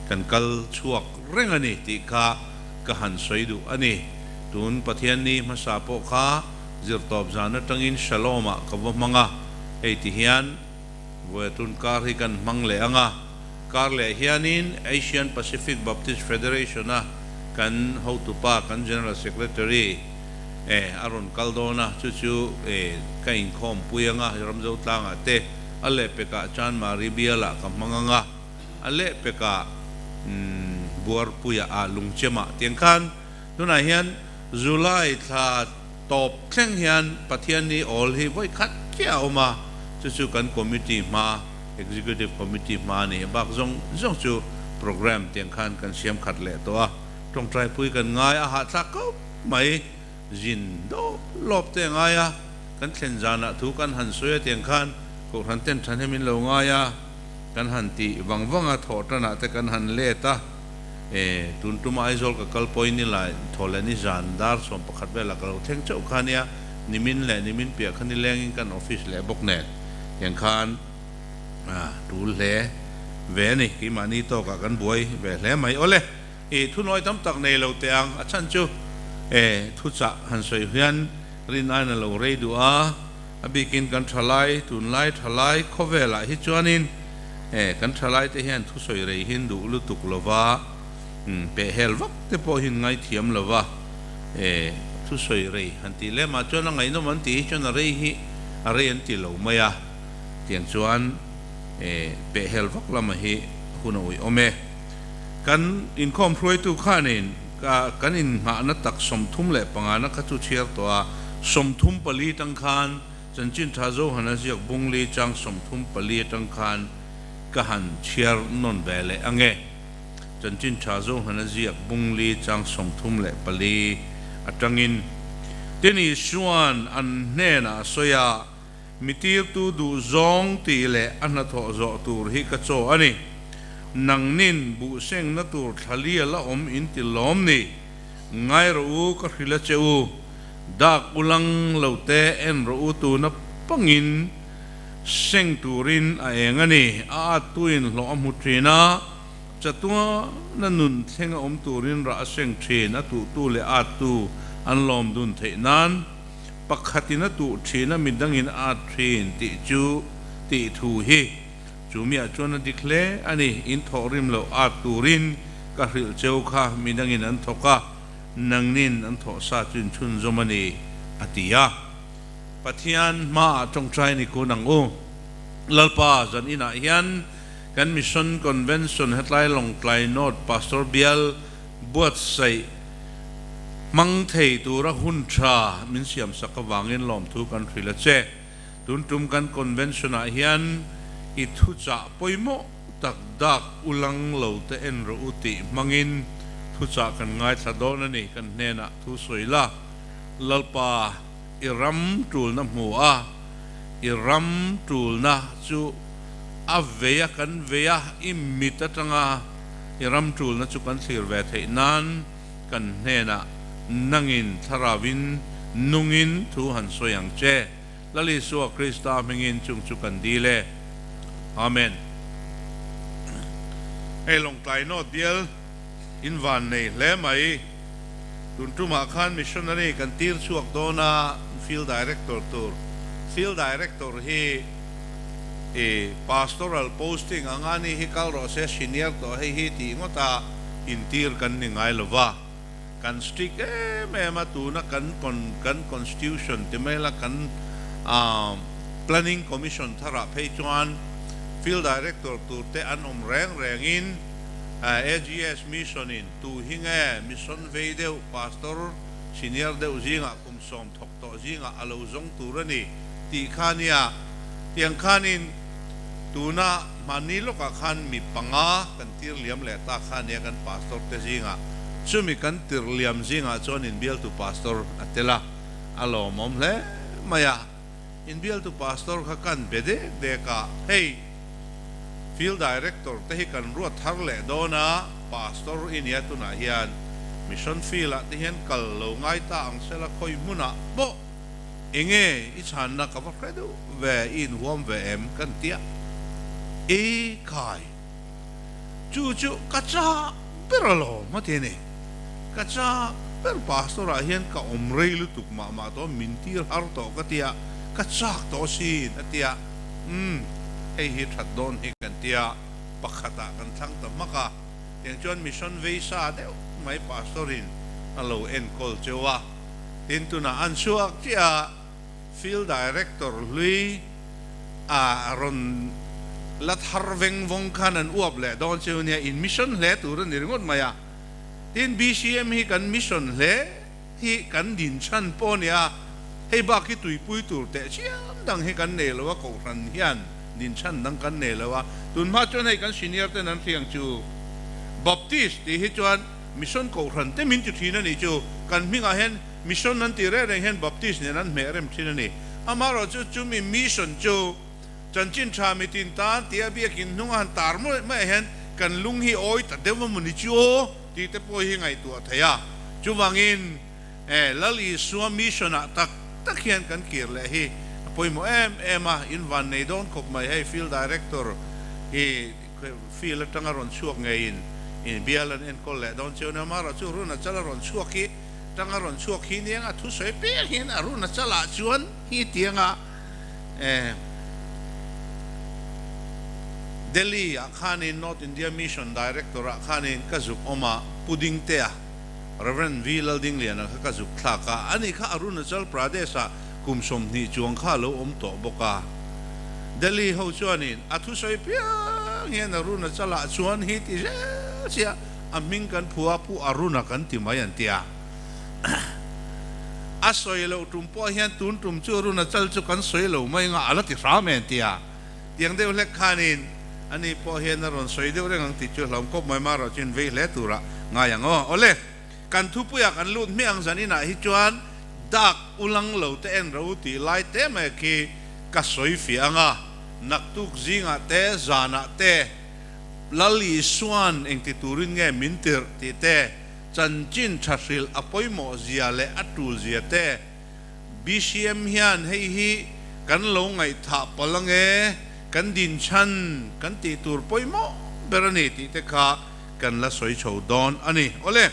kan kal chhuak reng a ni tih kha ka han sawi duh a ni. Tun Pathianni hmasa pawh kha zirtawp zan atangin Shalom-ah ka va hmang a, hei ti hian vawi tun kar hi kan hmang leh ang a, kar leh hianin Asian Pacific Baptist Federation-a kan hotupa, kan General Secretary e a rawn kal dawn a, chu chu e ka inkhawmpui ang a, Ramzotlangah te a lehpekah Chanmari bialah ka hmang ang a, a lehpekah Buarpuiah ah Lungchemah tiang khan tunah hian July thla tawp thleng hian Pathianni awl hi vawi khat chiah a awm a, chu chu kan committee hma, Executive Committee hma a ni. Bak zawng zawng chu program tiang khan kan siam khat leh tawh a, tawngtaipui kan ngai a hahthlak khawp mai. Zin dawp lawp te a ngai a, kan thlen zanah thu kan han sawi a tiang khan Kohhran ten thahnem in lo ngai a, kan han tih vang vang a, thawh tanah te kan han let a, e tun tuma Aizawl ka kal pawhin ni lai thaw leh ni zan dar 11 velah ka lo thleng chauh kha nia, nimin leh nimin piah kha nilengin kan office leh bawk nen tiang khan a tul hle ve a ni, keimahni tawkah kan buai ve hle mai awle. I thunawi tam tak nei lo teh ang, a chhan chu e thuchah han sawi hian rin aiin a lo rei duh a, a bikin kan thalai, tunlai thalai khawvelah hi chuanin e kan thalai te hian thusawi rei hin duh lutuk lova, pehhel vak te pawh hin ngaithiam lova e thusawi rei han tih lemah chuan a ngaihnawm an tih hi chuan a rei hi a rei an ti lo mai a, tiang chuan e pehhel vak lama hi hun a uiawm e. Kan inkhawm hruaitu khanin kan innghahna tak 35 na kha chu chhiar tawh a, 34 tang khan Chanchin Tha Zohana ziak bungli chang 34 atang khan ka han chhiar nawn ve leh ang e. Chanchin Tha Zohana ziak bungli chang 34 atangin Tin Isuan an hnenah a sawi a, Mi tirtu duh zawng tih leh a hnathawh zawh tur hi ka chaw a ni. Nangnin buhsengna tur thlalia la awm in ti lawm ni. Ngai rawh u, ka hrilh a che u, dak ulang lo te en rawh u tuna pangin seng turin a eng a ni. A at tuin hlawh a hmu thin a, chatuana nun thleng a awm turin rah a seng thin, a tuhtu leh a attu an lawm dun theih nan pakhatin a tuh thin a, midangin a at thin tih chu tih thu hi. Chu miah chuan a dik hle a ni, in thawh rim loh at turin ka hrilh cheu kha midangin an thawk a, nangnin an thawh sa chu in chhunzawm a ni, a ti a. Pathian hmaah tawngtai ni kun ang u. Lalpa, zan inah hian kan Mission Convention hetlai Lawngtlai North Pastor Bial buatsaih hmang thei tura hun tha min siamsak avangin lawmthu kan hrilh a che. Tun tum kan convention ah hian i thuchah pawimawh tak dak ulang lo te en rawh u tih hmangin thuchah kan ngaithla dawn a ni. Kan hnenah thu sawi la, Lalpa i ram tulna hmu a, i ram tulna chu a vei a kan vei a, i mit atanga i ram tulna chu kan thlir ve theih nan kan hnenah nangin thlarauin nungin thu han sawi ang che. Lal Isua Krista hmingin chung chu kan dil e. Amen. Hei Lawngtlai North bial in van nei hle mai. Tun tumah khan missionary kan tir chhuak dawn a, field director tur. Field director hi i pastoral posting anga ni hi kal rawh se, senior tawh hei hi tih ngawt a intir kan ni ngai lo va. Kan strict em em a, tuna kan kan constitution ti mai la kan planning commission tharah phei chuan field director tur te an awm reng rengin AGS mission in tu hi nge mission vei deuh pastor senior deuh zingah kum sawm thawk tawh zingah a lo zawng tur a ni tih kha nia. Tiang khanin tuna hmanni lawkah khan mi panga kan tir liam leh ta kha nia kan pastor te zingah. Chumi kan tir liam zingah chuan inbialtu pastor a tel a, a lawmawm hle mai a. Inbialtu pastor kha kan be dek dek a, hei field director te hi kan ruat thar leh dawn a, pastor i nia tunah hian mission field ah te hian kal lo ngai ta ang sela khawi hmunah pawh Enge i chhanna ka va hre deuh ve, i inhuam ve em? Kan ti a. E khai, chu chu ka chak ber alawm a ti a ni. Ka chak ber pastor ah hian ka awm rei lutuk mah mah tawh, min tir har tawh ka ti a, ka chak tawh asin a ti a. Umm, hei hi that dawn hi kan ti a, pakhat ah kan thlang ta hmak a. Tiang chuan mission vei sa deuh mai pastor in a lo enkawl cheu a. Tin tunah an chhuak chiah a, Field Director hlui a rawn la thar veng vawng khan an uap leh dawn chu nia, in mission hle tur a ni ringawt mai a. Tin BCM hi kan mission hle hi kan din chhan pawh a ni a, hei bak hi tuipui tur teh chiam dang hi kan nei lo a, Kohhran hian din chhan dang kan nei lo a. Tunhma chuan hei kan senior ten an hriang chu Baptist tih hi chuan Mission Kohhran te min ti thin a nih chu. Kan hmingah hian Mission an tih reng reng hian Baptist nen an hmeh rem thin a ni. Amaherawhchu chumi Mission chu Chanchin Tha mitin tan tia biakin hnung a han tar mawlh maiah hian kan lung hi awi ta deuh a maw ni chu aw tih te pawh hi ngaihtuah theih a. Chuvangin Lal Isua Mission ah tak tak hian kan kir leh hi a pawimawh em em a, in van nei dawn khawp mai hei Field Director hi. Field atanga rawn chhuak ngeiin in bial an enkawl leh dawn chiau nia. Mara chu run a chal a rawn chhuak hi tanga rawn chhuak hi niang a thusawi piang hian a run a chalah chuan hi tianga Delhi ah khanin North India Mission Director ah khanin ka zuk awm a, Pu Dingtea, Rev. V Laldingliana kha ka zuk thlak a, ani kha Arunachal Pradesh ah kum 20 chuang kha a lo awm tawh bawk a. Delhi ho chuanin a thusawi piang hian Aruna chalah chuan hi ti zel sia a hming kan phu a, Pu Aruna kan ti mai an ti a. A sawi loh tum pawh hian tun tum chu Aruna chal chu kan sawi lo mai anga a la ti hram e an ti a. Tiang deuh hlek khanin ani pawh hian a rawn sawi deuh reng ang tih chu hlauhawm khawp mai marawh chuan vei hle turah ngai ang aw. Awle, kan thupuiah kan lut hmiah ang zan inah hi chuan dak ulang lo te en ro tih lai te mai khi ka sawi fiah ang a, naktuk zingah te zanah te Lal Isuan engti turin nge min tirh tih te. Chanchin tha hrilh a pawimawh zia leh a tul zia te BCM hian hei hi kan lo ngaihthah palh ange, kan dinchhan kan tih tur pawimawh ber a ni tih te kha kan la sawi chho dawn a ni. Awle,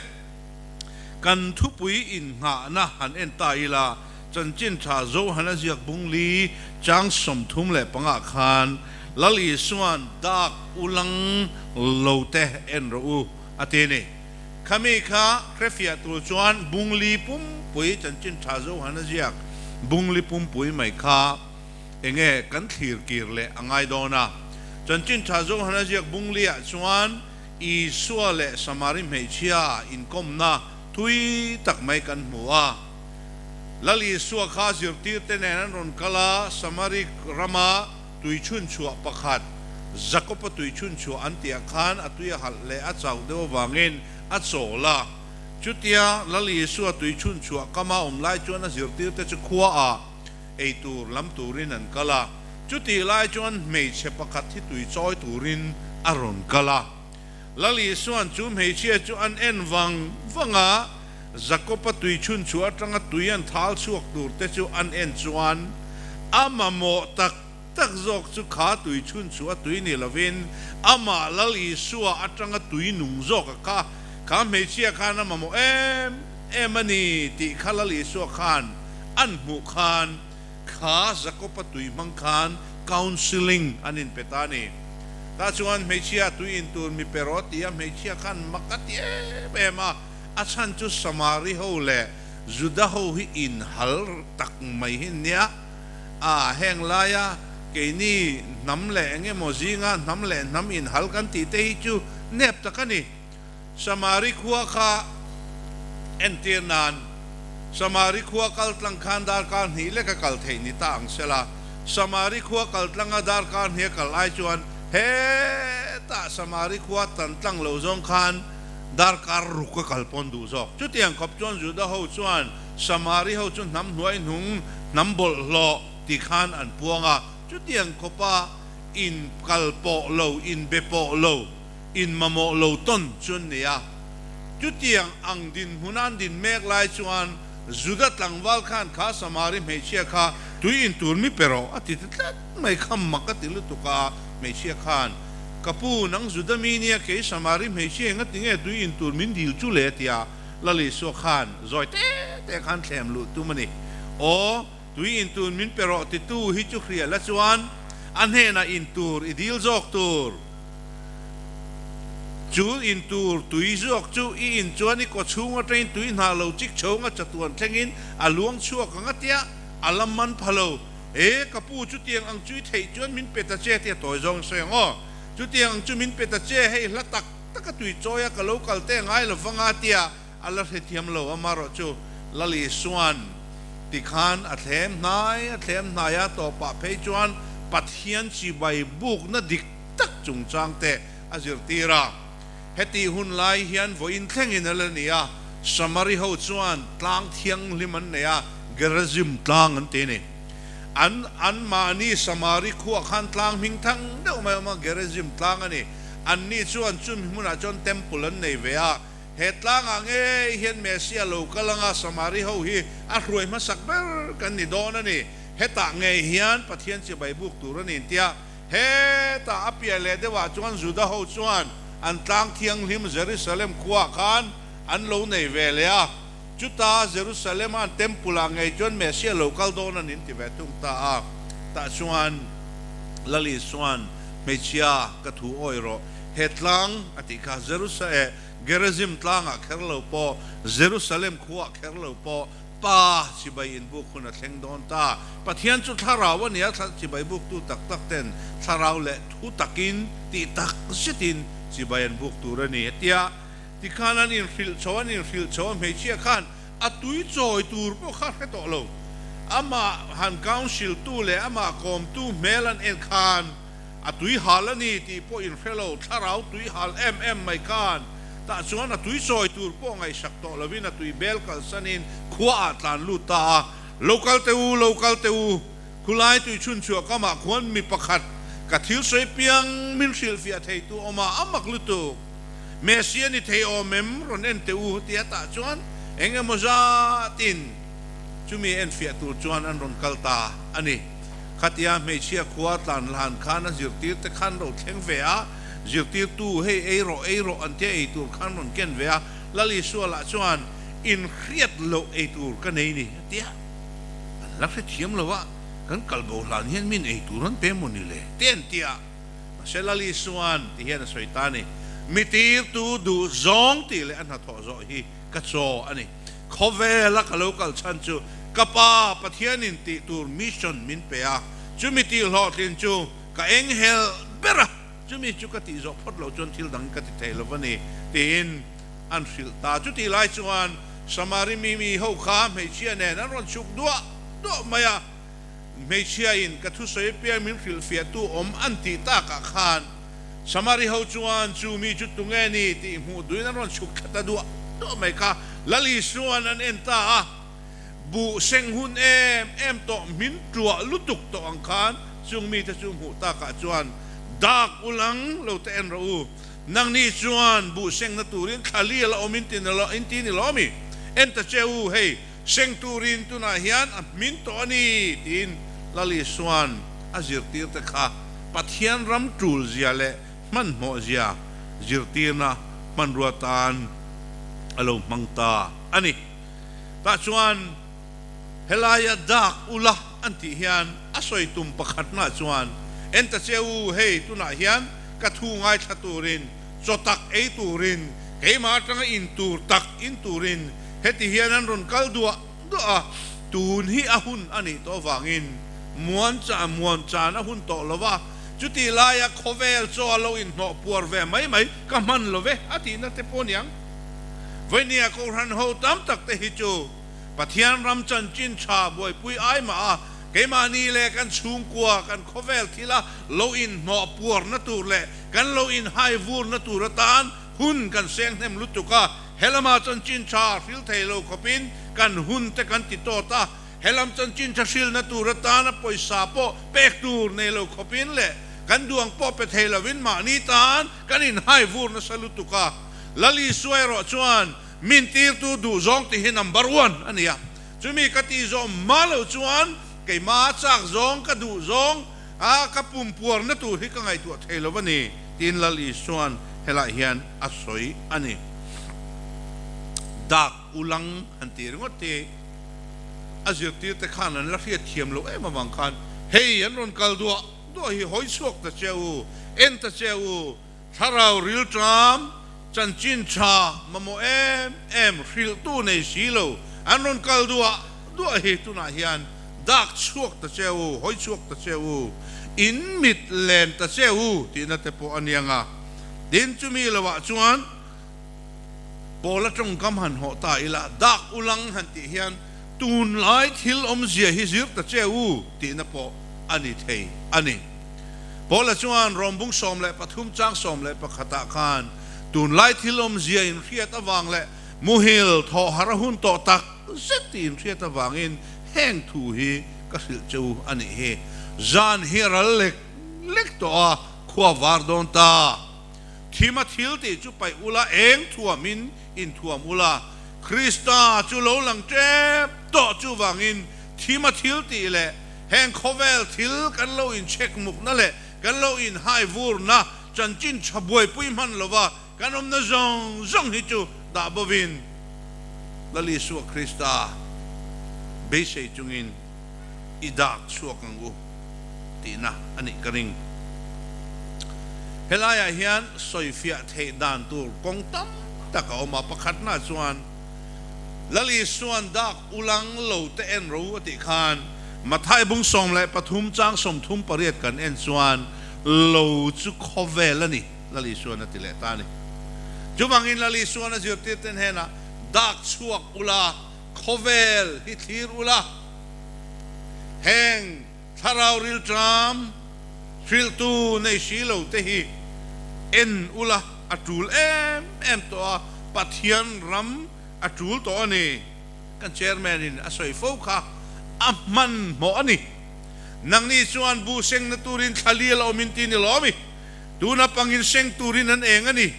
kan thupui innghahna han en ta ila, Chanchin tha Johana ziak bungli chang 35 khan Lal Isua'n dak ulang lo te en rawh u a ti a ni. Khami kha hrefiah tur chuan bungli pumpui Chanchin tha Johana ziak bungli pumpui mai kha enge kan thlir kir leh a ngai dawn a. Chanchin tha Johana ziak bungliah chuan Isua leh Samari hmeichhia inkawmna thui tak mai kan hmu a. Lal Isua kha zirtirte nen an rawn kal a, Samari rama tui chhunchhuah pakhat, Jakob-a tui chhunchhuah an tihah khan a tui a halh leh a chauh deuh avangin a chawl a. Chutia Lal Isua tui chhunchhuah kama awm lai chuan a zirtirte chu khuaah ei tur lam turin an kal a. Chutih lai chuan hmeichhe pakhat hi tui chawi turin a rawn kal a. Lal Isua'n chu hmeichhia chu an en vang vang a, Jakob-a tui chhunchhuah atanga tui an thal chhuak tur te chu an en chuan a mamawh tak tak zawk chu kha tui chhunchhuah a tui ni lovin amah Lal Isua atanga tui nung zawk a kha kha hmeichhia khan a mamawh em em a ni tih kha Lal Isua khan an hmuh khan kha Jakob-a tui hmang khan counselling an inpe ta a ni. Tah chuan hmeichhia tui in tur mi pe rawh tia hmeichhia khan mak a ti em em a, a chhan chu Samari ho leh Juda ho hi in hal tak mai hi nia. A, heng laia keini hnam leh eng emaw zinga hnam leh hnam in hal kan tih te hi chu nep tak a ni. Samari khua kha entir nan Samari khua kal tlang khan darkar hnih lek a kal theih ni ta ang sela, Samari khua kal tlanga darkar hnih a kal ai chuan hetah Samari khua tan tlang lo zawng khan darkar ruk a kal pawn duh zawk. Chutiang khawp chuan Juda ho chuan Samari ho chu hnam hnuai hnung hnam bawlhhlawh ti khan an puang a, chutiang khawpa in kal pawh lo, in be pawh lo, in mamawh lo tawn chu an nei a. Chutiang ang dinhmun a an din mek lai chuan Juda tlangval khan kha Samari hmeichhia kha tui in tur mi pe rawh a ti ta tlat mai kha mak a ti lutuk a, hmeichhia khan, Ka pu, nang Juda mi nia kei Samari hmeichhia enga ti nge tui in tur min dil chu le? a ti a, Lal Isua khan zawi te te khan thlem luh tum a ni. Aw, tui in tur min pe rawh titu hi chu hria la chuan a hnenah in tur i dil zawk tur. Chu in tur tui zawk chu i in chuan i kaw chhung atangin tui hnah lo chik chhawng a chatuan thlengin a luang chhuak ang a tia, a la man pha lo. E, ka pu, chutiang ang chu i theih chuan min pe ta che tia tawi zawng i sawi ang aw. Chutiang ang chu min pe ta che, hei hla tak tak a tui chawi a ka lo kal te ngai lo vang a tia a la hrethiam lo amarawh chu Lal Isua'n tikhan a thlem hnai a thlem hnai a tawpah phei chuan Pathian chibai bukna dik tak chungchang te a zirtir a. Hetih hun lai hian vawiin thlengin a la ni a, Samari ho chuan tlang thianghlim an nei a, Gerizim tlang an ti a ni. An anmahni Samari khuah khan tlang hming thang deuh mai a awm a, Gerizim tlang a ni. Anni chuan chumi hmunah chuan temple an nei ve a. He tlangah ngei hian Messia lo kal anga Samari ho hi a hruai hmasak ber kan ni dawn a ni. Hetah ngei hian Pathian chibai buk tur a ni tia Hetah a piah leh deuhah chuan Juda ho chuan an tlang thianghlim Jerusalem khuaah khan an lo nei ve leh a. Chuta Jerusalem a an temple ah ngei chuan Messiah lo kal dawn an inti ve thung ta a. Tah chuan Lal Isua'n hmeichhia ka thu awih rawh, he tlang a tih kha Jerusa-eh Gerizim tlangah kher lo pawh, Jerusalem khuaah kher lo pawh, Pa chibai inbuk hun a thleng dawn ta. Pathian chu thlarau a ni a, chibai buktu tak tak ten thlarau leh thu takin tih tak zetin chibai an buk tur a ni a tia. Tikhan an inhrilh chho, an inhrilh chho a, hmeichhia khan a tui chawi tur pawh kha hre tawh lo. Amah han council tu leh amah kawmtu hmel an en khan a tui hal a ni tih pawh inhre lo, thlarau tui hal em em mai khan tah chuan a tui chawi tur pawh ngaihsak tawh lovin a tui bel kalsanin khuaah tlan lut ta a, Lo kal teh u, lo kal teh u, khulai tui chhunchhuah kamah khuan mi pakhat ka thil sawi piang min hrilhfiah theitu awm a, a mak lutuk. Messi a ni thei awm em? Rawn en teh u tia tah chuan eng emaw zatin chumi enfiah tur chuan an rawn kal ta a ni. Khatia hmeichhia khua tlan hlan khan a zirtir te khan ro thleng ve a, zirtirtu hei ei rawh ei rawh an tia ei tur khan rawn ken ve a, Lal Isua lah chuan inhriat loh ei tur ka nei ni a tia, an la hrethiam lo a, kan kal bo hlan hian min ei tur an pe maw ni le te an tia. Mahse Lal Isua'n ti hian a sawi ta a ni, Mi tirtu duh zawng tih leh a hnathawh zawh hi ka chaw a ni. Khawvela ka lo kal chhan chu ka Pa Pathianin tih tur mission min pe a, chumi tih hlawhtlin chu ka enghelh ber a, chumi chu ka tih zawh phawt loh chuan thil dang ka ti thei lo va ni, tiin an hrilh ta. Chutih lai chuan Samari mi mi ho kha hmeichhia nen an rawn chhuk duah duah mai a. Hmeichhiain ka thusawi apiang min hrilhfiahtu awm an tih takah khan Samari ho chuan chu mi chu tunge ni tih hmuh duhin an rawn chhuk thla ta duah duah mai kha. Lal Isua'n an en ta a, buh seng hun em em tawh min tuah lutuk tawh ang khan chung mite chu hmuh takah chuan dak ulang lo te en rawh u, nangni chuan buh sengna turin thla li a la awm in ti ni lo mi? En ta che u, hei Seng turin tunah hian a hmin tawh a ni, tiin Lal Isua'n a zirtirte kha Pathian ram tul zia leh hmanhmawh zia zirtirna hmanrua tan a lo hmang ta a ni. Tah chuan helaia dak ula an tih hian a sawi tum pakhatna chuan, En ta che u, hei tunah hian ka thu ngaithla turin, chaw tak ei turin, keimah atanga in tur tak in turin Heti hian an rawn kal duah duah a, tun hi a hun a nih tawh avangin muan cha muan chan a hun tawh lo va, chutih laia khawvel chaw a lo inhnawh puar ve mai mai ka hman lo ve a tihna te pawh niang. Vawihnia Kohhran ho tam tak te hi chu Pathian ram chanchin tha buaipui ai mah a, keimahni leh kan chhungkua kan khawvel thila lo inhnawh puarna tur leh kan lo inhai vurna tur atan hun kan seng hnem lutuk a, Helama chanchin tha hril thei lo khawpin kan hun te kan ti tawt a, helam chanchin tha hrilna tur atana pawisa pawh pek tur nei lo khawpin leh kan duang pawh pe thei lovin mahni tan kan inhai vur nasa lutuk a. Lal Isua erawh chuan min tirtu duhzawng tih hi number one a ni a, chumi ka tih zawh hma lo chuan keimah chak zawng ka duh zawng a ka pumpuarna tur hi ka ngaihtuah thei lo a ni tiin Lal Isua'n helaiah hian a sawi a ni. Dak ulang han tih ringawt hi a zirtirte khan an la hriat thiam loh em avang khan hei an rawn kal duah duah hi hawi chhuak ta che u, en ta che u, thlarau rilṭam, chanchin tha mamawh em em hrilhtu nei si lo an rawn kal duah duah hi tunah hian dak chhuak ta che u, hawi chhuak ta che u, in mit len ta che u tihna te pawh a niang a. Tin, chumi lohah chuan Paula tawngkam han hawh ta ila, dak ulang han tih hian tunlai thil awmzia hi zir ta che u tihna pawh a ni thei a ni. Paula chuan Rawmbung 13 chang 11 ah khan tunlai thil awmzia inhriat avang leh muhil thawh har a hun tawh tak zet tih inhriat avangin heng thu hi ka hrilh che u a nih hi. Zan hi a ral lek lek tawh a, Khua var dawn ta. Thima thil tih chu paih ula, eng thuamin inthuam ula. Krista chu lo lang tep tawh chuvangin thima thil tih leh heng khawvel thil kan lo inchhek mukna leh kan lo inhai vurna chanchin tha buaipui hman lova kan awmna zawng zawng hi chu dah bovin Lal Isua Krista beisei chungin i dak chhuak ang u tihna a nih ka ring. Helaiah hian sawifiah theih dan tur kawng tam tak a awm a, pakhatna chuan Lal Isua'n dak ulang lo te en ro a tih khan Mathai bung 13 chang 38 kan en chuan lo chu khawvel a ni Lal Isua'n a ti leh ta a ni. Chuvangin Lal Isua'n a zirtirte hnenah dak chhuak ula, Khawvel hi thlir ula, heng thlarau rilṭam hrilhtu nei si lo te hi en ula a ṭul em em tawh a, Pathian ram a ṭul tawh a ni. Kan Chairman in a sawi fo kha a hmanhmawh a ni. Nangni chuan bu sengna turin thla lial a awm in ti ni lawm i, tuna pangin seng turin an eng a ni.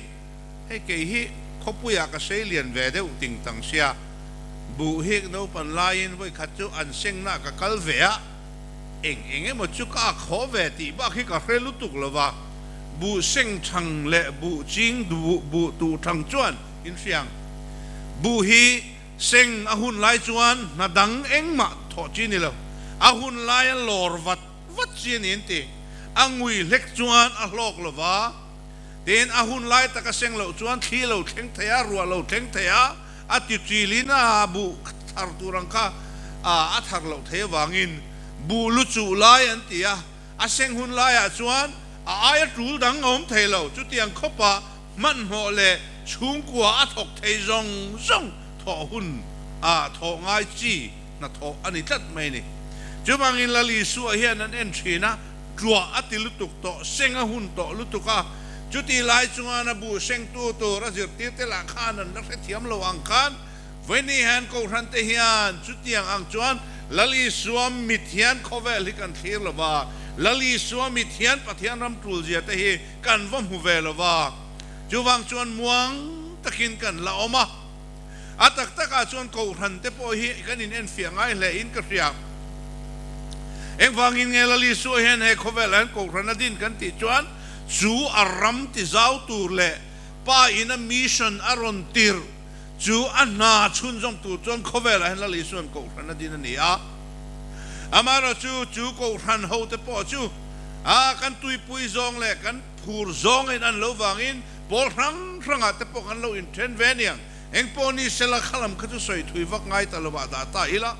Hei kei hi khawpuiah ka sei lian ve deuh ting tang sia, buh hi naupan laiin vawikhat chu an sengnaah ka kal ve a, eng eng emaw chu ka ak haw ve tih bak hi ka hre lutuk lo va, buh seng thang leh buh ching buh buh tuh thang chuan in hriang. Buh hi seng a hun lai chuan hna dang engmah thawh chi ni lo, a hun laia lawr vat vat chi a ni an ti. A ngui hlek chuan a hlawk lo va. Tin, a hun lai taka seng loh chuan thli lo thleng thei a, ruah lo thleng thei a, a ti ṭilin a buh thar tur ang kha a thar loh thei avangin buh lu chuh lai an ti a, a seng hun laiah chuan a aia ṭul dang a awm thei lo. Chutiang khawpa hmanhmawh leh chhungkua a thawk thei zawng zawng thawh hun a thawh ngai chi hnathawh a ni tlat mai a ni. Chuvangin Lal Isua hian an en ṭhin a. Ṭuah a ti lutuk tawh, seng a hun tawh lutuk a, chuti lai chuan a buh sengtu tur a zirtirte lah khan an la hrethiam lo ang khan Vawiini hian Kohhrante hian chutiang ang chuan Lal Isua mit hian khawvel hi kan thlir lo va, Lal Isua mit hian Pathian ram ṭulzia te hi kan va hmu ve lo va, chuvang chuan muang takin kan la awm a. A tak takah chuan Kohhrante pawh hi kan inenfiah ngai hle in ka hria. Engvangin nge Lal Isua hian he khawvelah hian Kohhran a din kan tih chuan chu a ram ti zau tur leh Pa in a mission a rawn tirh chu a hna chhunzawm tur chuan khawvelah hian Lal Isua'n Kohhran a din a ni a. Amaherawhchu chu Kohhran hote pawh chu a kan tuipui zawng leh kan phur zawngin an lo vangin Pawl hrang hrangah te pawh kan lo inthen ve aniang. Eng pawh ni sela kha lam kha chu sawi thui vak ngai ta lovah dah ta ila.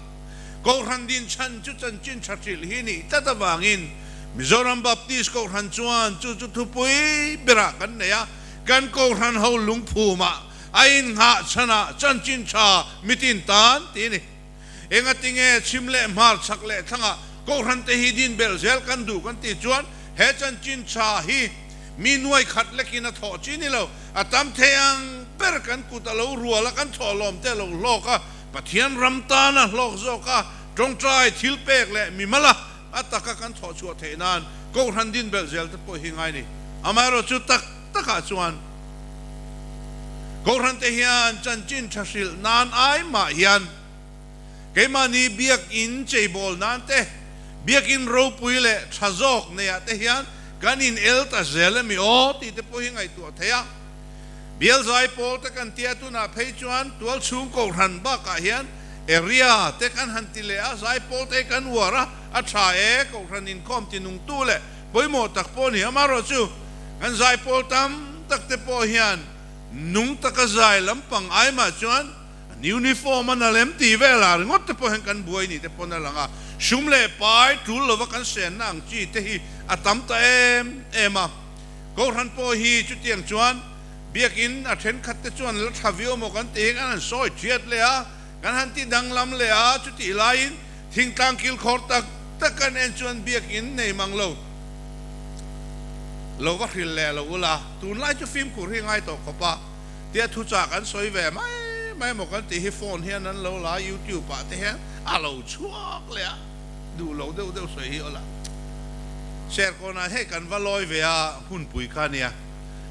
Kohhran din chhan chu chanchin tha hrilh hi nih tlat avangin Mizoram Baptist Kohhran chuan chu chu thupui berah kan nei a, kan Kohhran ho lungphumah a innghah chhanah chanchin tha mitin tan ti a ni. Engatinge chhim leh hmar chhak leh thlangah Kohhran te hi din belh zel kan duh kan tih chuan he chanchin tha hi Mi nuai khat lekin a thawh chi ni lo, a tam thei ang ber kan kut a lo rual a, kan thawhlawm te a lo hlawk a, Pathian ram tan a hlawk zawk a, tawngtai thil pek leh mimal a a taka kan thawh chhuah theih nan Kohhran din belh zel te pawh hi ngai ni. Amaherawhchu tak takah chuan Kohhran te hian chanchin tha hrilh nan ai mah hian keimahni biakinn cheibawl nan te, biakinn ropui leh tha zawk neiah te hian kan in el ta zel emi aw tih te pawh hi ngaihtuah thei a. Bial zai pawl te kan tia tunah phei chuan tual chhung kohhran bakah hian area te kan han ti leh a, zai pawl te hi kan uar a, a tha e, kohhran inkhawm ti nungtu leh pawimawh tak pawh a ni. Amaherawhchu kan zai pawl tam tak te pawh hian nung taka zai lampang ai mah chuan An uniform a nalh em tih velah ringawt te pawh hian kan buai nih te pawn a lang a, sum leh pai tul lova kan senna ang chi te hi a tam ta em em a. Kohhran pawh hi chutiang chuan biakin a thenkhat te chuan la tha viau maw kan tih hi kan han sawi thiat leh a, kan han ti danglam leh a, chutih laiin thingtlang kilkhawr tak tak kan en chuan biakin nei mang lo lo va hrilh leh lo ula, tunlai chu fimkhur hi ngai tawh khawp a. Tia thuchah kan sawi ve mai mai maw kan tih hi phone hian an lo la a, youtube ah te hian a lo chhuak leh a, duh lo deuh deuh sawi hi aw la. Serkawnah hei kan va lawi ve a hunpui kha nia.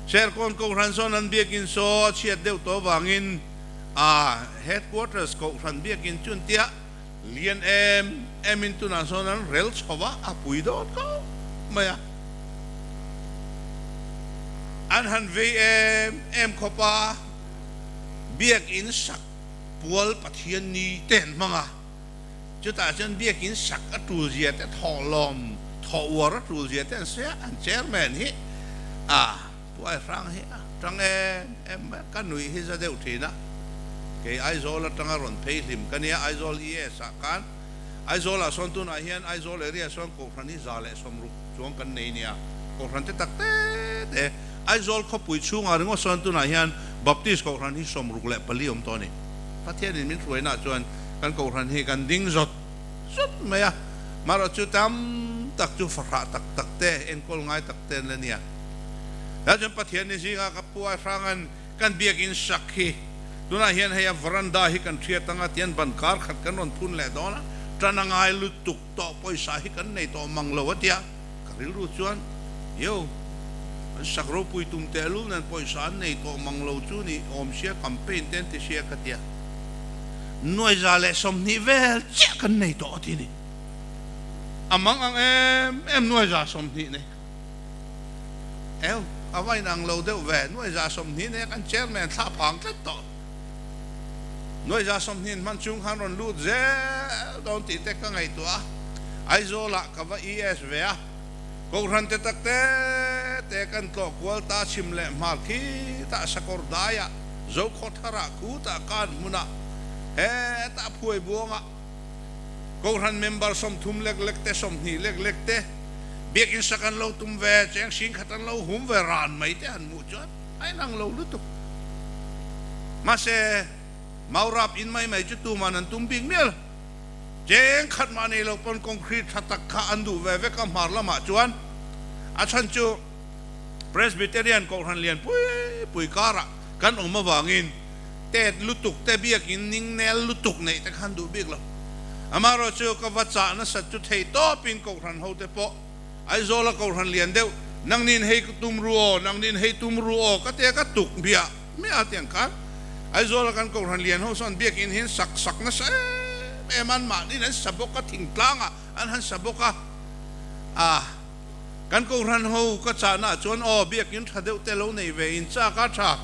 Serkawn Kohhran sawn an biakin saw a chhiat deuh tawh avangin a headquarters Kohhran biakin chu an tia lian em em in tunah sawn an rel chho va, a pui dawn khawp mai a. An han vei em em khawp a, biakin sak pual Pathian ni te an hmang a, chutah chuan biakin sak a tul zia te thawhlawm thawh uar a tul zia te an sawi a, an chairman hi a Pu Aihrang hi a tang em em mai a, ka nuih hi za deuh thin a, kei Aizawl atanga rawn phei hlim ka nia, Aizawl ES ah khan Aizawl ah sawn tunah hian Aizawl area sawn Kohhran hi 160 chuang kan nei nia, Kohhran te tak te te Aizawl khawpui chhungah ringawt sawn tunah hian Baptist Kohhran hi 64 awm tawh a ni. Pathianin min hruainaah chuan kan Kohhran hi kan ding zawt zawt mai a, marawh chu tam tak chu fahrah tak tak te, enkawl ngai tak te an la nia. Tah chuan Pathian ni zingah ka pu Aihranga'n kan biakin sak hi tunah hian hei a veranda hi kan hriat anga tian ban kar khat kan rawn phun leh dawn a, tan a ngai lutuk tawh pawisa hi kan nei tawh mang lo a tia, ka rilru chuan yo An sak ropui tum tehlul nen pawisa an nei tawh mang lo chu ni awm sia campaign te an ti sia ka tia. 120 vel chiah kan nei tawh a ti ni. A mang ang em em 120 nei. Eu, a va inang lo deuh ve, 120 nei a kan chairman thlah phang tlat tawh. 120 in hman chung khan rawn lut zel dawn tih te ka ngaihtuah a, Aizawlah ka va ES ve a. Kohhran te tak te te kan tlawh kual ta chhim leh hmar khi tah sakawr daiah Zokhaw tharah khu tah kan hmunah hetah phuai buangah Kohhran member 30 lek lek te 20 lek lek te biakin sak an lo tum ve cheng hring khat an lo hum ve ran mai te han hmuh chuan a inang lo lutuk. Mahse Maurap in mai mai chu tuman an tum bik mial. Cheng khat mah nei lo pawn concrete tha tak kha an duh ve vek a hmar lamah chuan a chhan chu Presbyterian Kohhran lian pui pui karah kan awm avangin tet lutuk te biakin ning nel lutuk neih te khan duh bik lo. Amaherawh chu ka va chah nasat chu thei tawpin Kohhran ho te pawh Aizawla Kohhran lian deuh nangnin hei tum ru aw, nangnin hei tum ru aw ka tia ka tuk hmiah hmiah a tiang khan Aizawla kan Kohhran lian ho sawn biakin hi an sak sak nasa em em a, an mahniin an sa bawk a, thingtlangah an han sa bawk a, a kan Kohhran ho ka chahnaah chuan aw biakin tha deuh te lo nei ve in chak a tha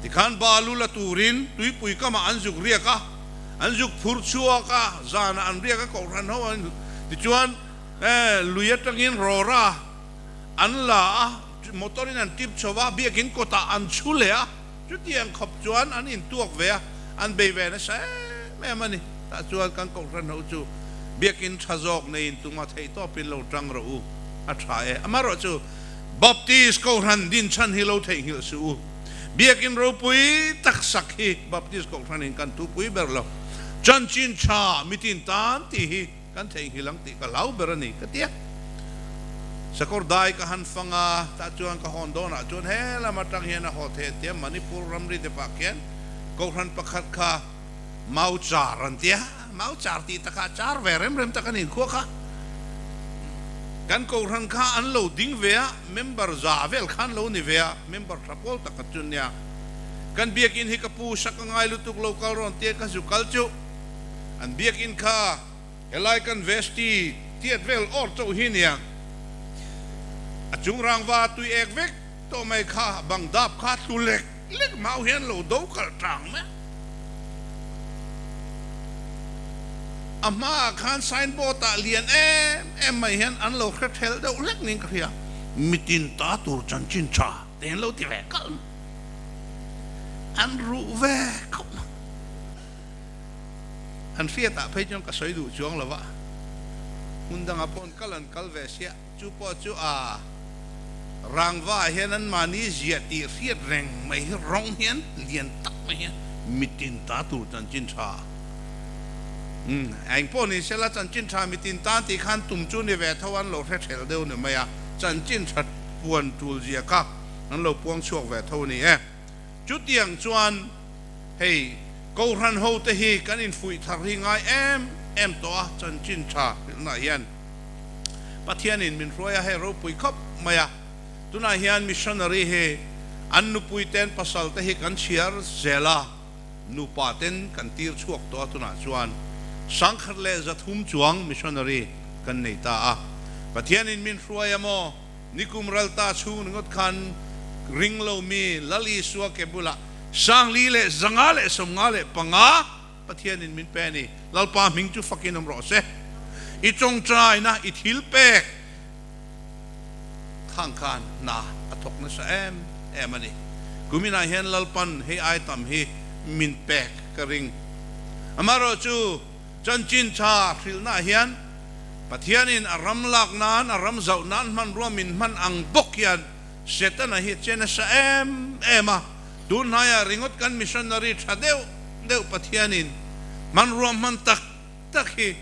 tikhan balu la turin tuipui kamah an zuk riak a, an zuk phur chhuak a, zanah an riak a Kohhran ho an tichuan lui atangin rawra an la a, motor in an tip chho a, biakin kawtah an chhu leh a, chutiang khawp chuan an intuak ve a, an bei ve nasa em em a ni. Tah chuan kan Kohhran ho chu biakin tha zawk neiin tuma theih tawpin lo tang rawh u, a tha e. Amaherawhchu Baptist Kohhran dinchhan hi lo theihnghilh suh u. Biakin ropui tak sak hi Baptist Kohhranin kan thupui ber lo. Chanchin tha mitin tan tih hi Kan theihnghilh ang tih ka hlau ber a ni ka ti a. Sakawr dai ka han fang a, tah chuan ka hawn dawnah chuan he lam atang hian a haw thei a ti a, Manipur ramri te pah khian Kohhran pakhat kha Mau Char an ti a, Mau Char tih takah char ve rem rem tak a ni khua kha. Kan Kohhran kha an lo ding ve a, member za vel kha an lo ni ve a, member tha pawl tak khat chu nia. Kan biakin hi ka pu sak a ngai lutuk lo kal rawn tia ka zu kal chu. An biakin kha helai kan vesti tiat vel awr chauh hi nia. A chung rangva tui ek vek tawh mai kha bang dap kha tlu lek lek mau hian lo do kalh tang mai a. A hmaah khan signboard ah lian em em mai hian an lo hre thel deuh hlek niin ka hria. Mitin ta tur chanchin tha te an lo ti ve kalh mai. An ruh ve khawp mai. An hriatah phei chuan ka sawi duh chuang lo va, hmun dangah pawh an kal an kal ve sia, chu pawh chu a rangva ah hian anmahni ziah tih hriat reng mai hi rawng hian lian tak mai hian mitin ta tur chanchin tha umm eng pawh ni sela chanchin tha mitin tan tih khan tum chu ni ve tho an lo hre hrel deuh ni mai a, chanchin tha puan tul zia kha an lo puang chhuak ve tho ni e. Chutiang chuan hei Kohhran hote hi kan infuih thar hi ngai em em tawh a, chanchin tha hrilhnaah hian Pathianin min hruai a, hei ropui khawp mai a. Tunah hian missionary hi an nupui ten pasal te hi kan chhiar zel a, nupa ten kan tir chhuak tawh a, tunah chuan 1300 chuang missionary kan nei ta a. Pathianin min hruai a maw? Nikum ralta chhung ringawt khan ring lo mi Lal Isua ke bulah 4505 Pathianin min pe a ni. Lalpa hming chu fakin awm rawh se. I tawngtaina, i thil pek khang khan hna a thawk nasa em em a ni. Kuminah hian Lalpan hei ai tam hi min pek ka ring. Amaherawhchu chanchin tha hrilhnaah hian Pathianin a ram lak nan, a ram zauh nan hmanrua min hman ang bawk hian Setana hi a che nasa em em a. Tun hnaiah ringawt kan missionary tha deuh deuh Pathianin hmanrua hman tak tak hi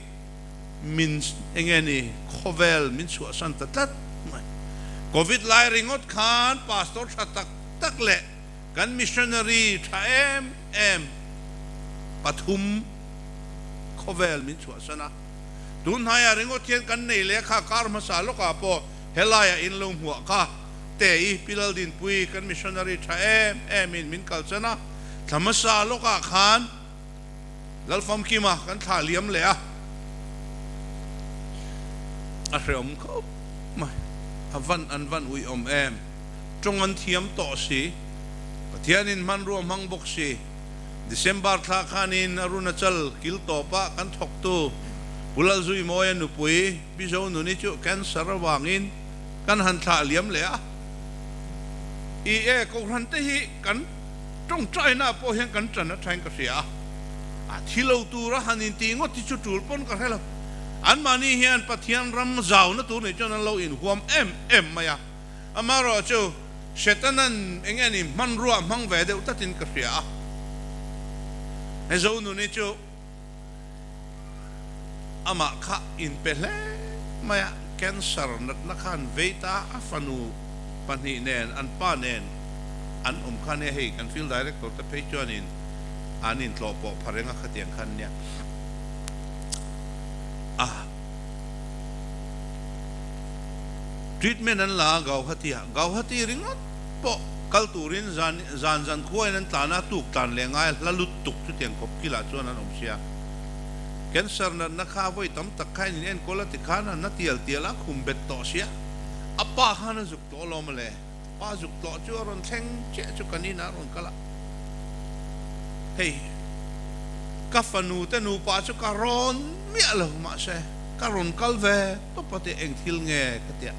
min enge ni khawvel min chhuahsan ta tlat mai. Covid lai ringawt khan pastor tha tak tak leh kan missionary tha em em pathum khawvel min chhuahsan a. Tun hnaiah ringawt hian kan nei leh kha kar hmasa lawkah pawh helaiah in lo hmuah kha. Te-i Pi Laldinpuii kan missionary tha em em in min kal chan a, thla hmasa lawkah khan Lalfamkima kan thlah liam leh a, a hreawm khawp mai, a van an van uiawm em, tawng an thiam tawh si, Pathianin hmanrua hmang bawk si, December thla khanin Arunachal kil tawpah kan thawktu Pu Lalzuimawia nupui Pi Zonuni chu cancer avangin kan han thlah liam leh a. I e Kohhran te hi kan tawngtaina pawh hian kan tan a thain ka hria a, a thi lo tura han inti ngawt hi chu tul pawn ka hre lo. Anmahni hian Pathian ram zauna tur nih chuan an lo inhuam em em mai a. Amaherawhchu, Setanan eng nge ni hmanrua hmang ve deuh tlatin ka hria a. He Zonuni chu amah kha inpe hle mai a, cancer natna khan vei ta a fanu pahnih nen an pa nen an awm kha nia hei kan field director te phei chuanin an intlawh pawh pha reng a khatiang khan nia a. Treatment an la a Gauhati ah. Gauhati ringawt pawh kal turin zan zan zan khuain an tlan a, tuk tlan leh ngai a hla lut tuk chutiang khawp kilah chuan an awm sia. Cancer natna kha vawi tam tak kha in enkawl a ti khan a na tial tial a khum bet tawh sia. A pa khan a zuk tawh alawm le. Pa zuk tawh chu a rawn thleng chiah chu kan inah a rawn kal a. Hei ka fanu te nupa chu ka rawn miah lo mahse ka rawn kal ve tawp a tih eng thil nge ka tia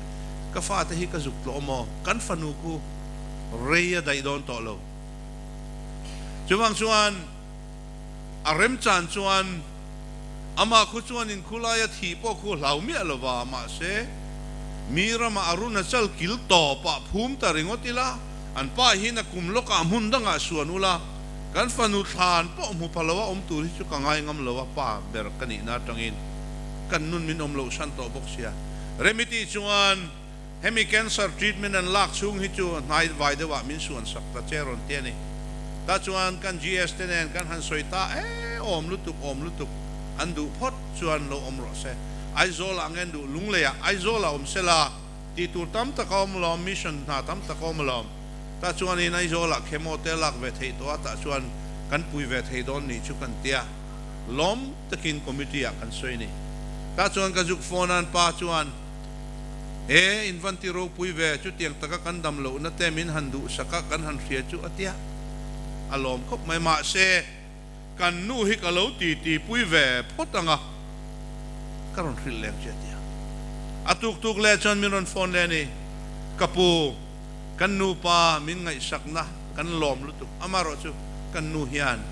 ka fate hi ka zuk tlawh maw kan fanu khu rei a daih dawn tawh lo. Chuvang chuan a remchan chuan amah khu chuan inkhulaia thih pawh khu hlau miah lo va, mahse mi ramah a run a chal kil tawpah phum ta ringawt ila an pa hian a kum lawkah hmun dangah suan ula kan fanu thlan pawh hmu pha lo a awm tur hi chu ka ngai ngam lo a pa ber ka nihna atangin kan nun min awm loh san tawh bawk sia. Remiti chuan Hemi cancer treatment an lak chhung hi chu hnai vai deuhah min suan sak ta che rawn ti a ni. Tah chuan kan GS te nen kan han sawi ta e, awm lutuk, awm lutuk, an duh phawt chuan lo awm rawh se. Aizawlah nge an duh Lungleiah Aizawlah awm se la tih tur tam tak a awm alawm, mission hna tam tak a awm alawm. Tah chuanin Aizawlah chemo te lak ve theih tawh a, tah chuan kan pui ve thei dawn nih chu kan tia. Lawm takin committee ah kan sawi a ni. Tah chuan ka zuk phone a an pa chuan. E, in van ti ropui ve, chutiang taka kan dam lohna te min han duhsak a, kan han hria chu a tia a lawm khawp mai. Mahse, kan nu hi ka lo ti ti pui ve phawt ang a, ka rawn hrilh leng che a tia. A tuk tuk leh chuan min rawn phone leh a ni, Ka pu, kan nupa min ngaihsakna kan lawm lutuk, amaherawhchu kan nu hian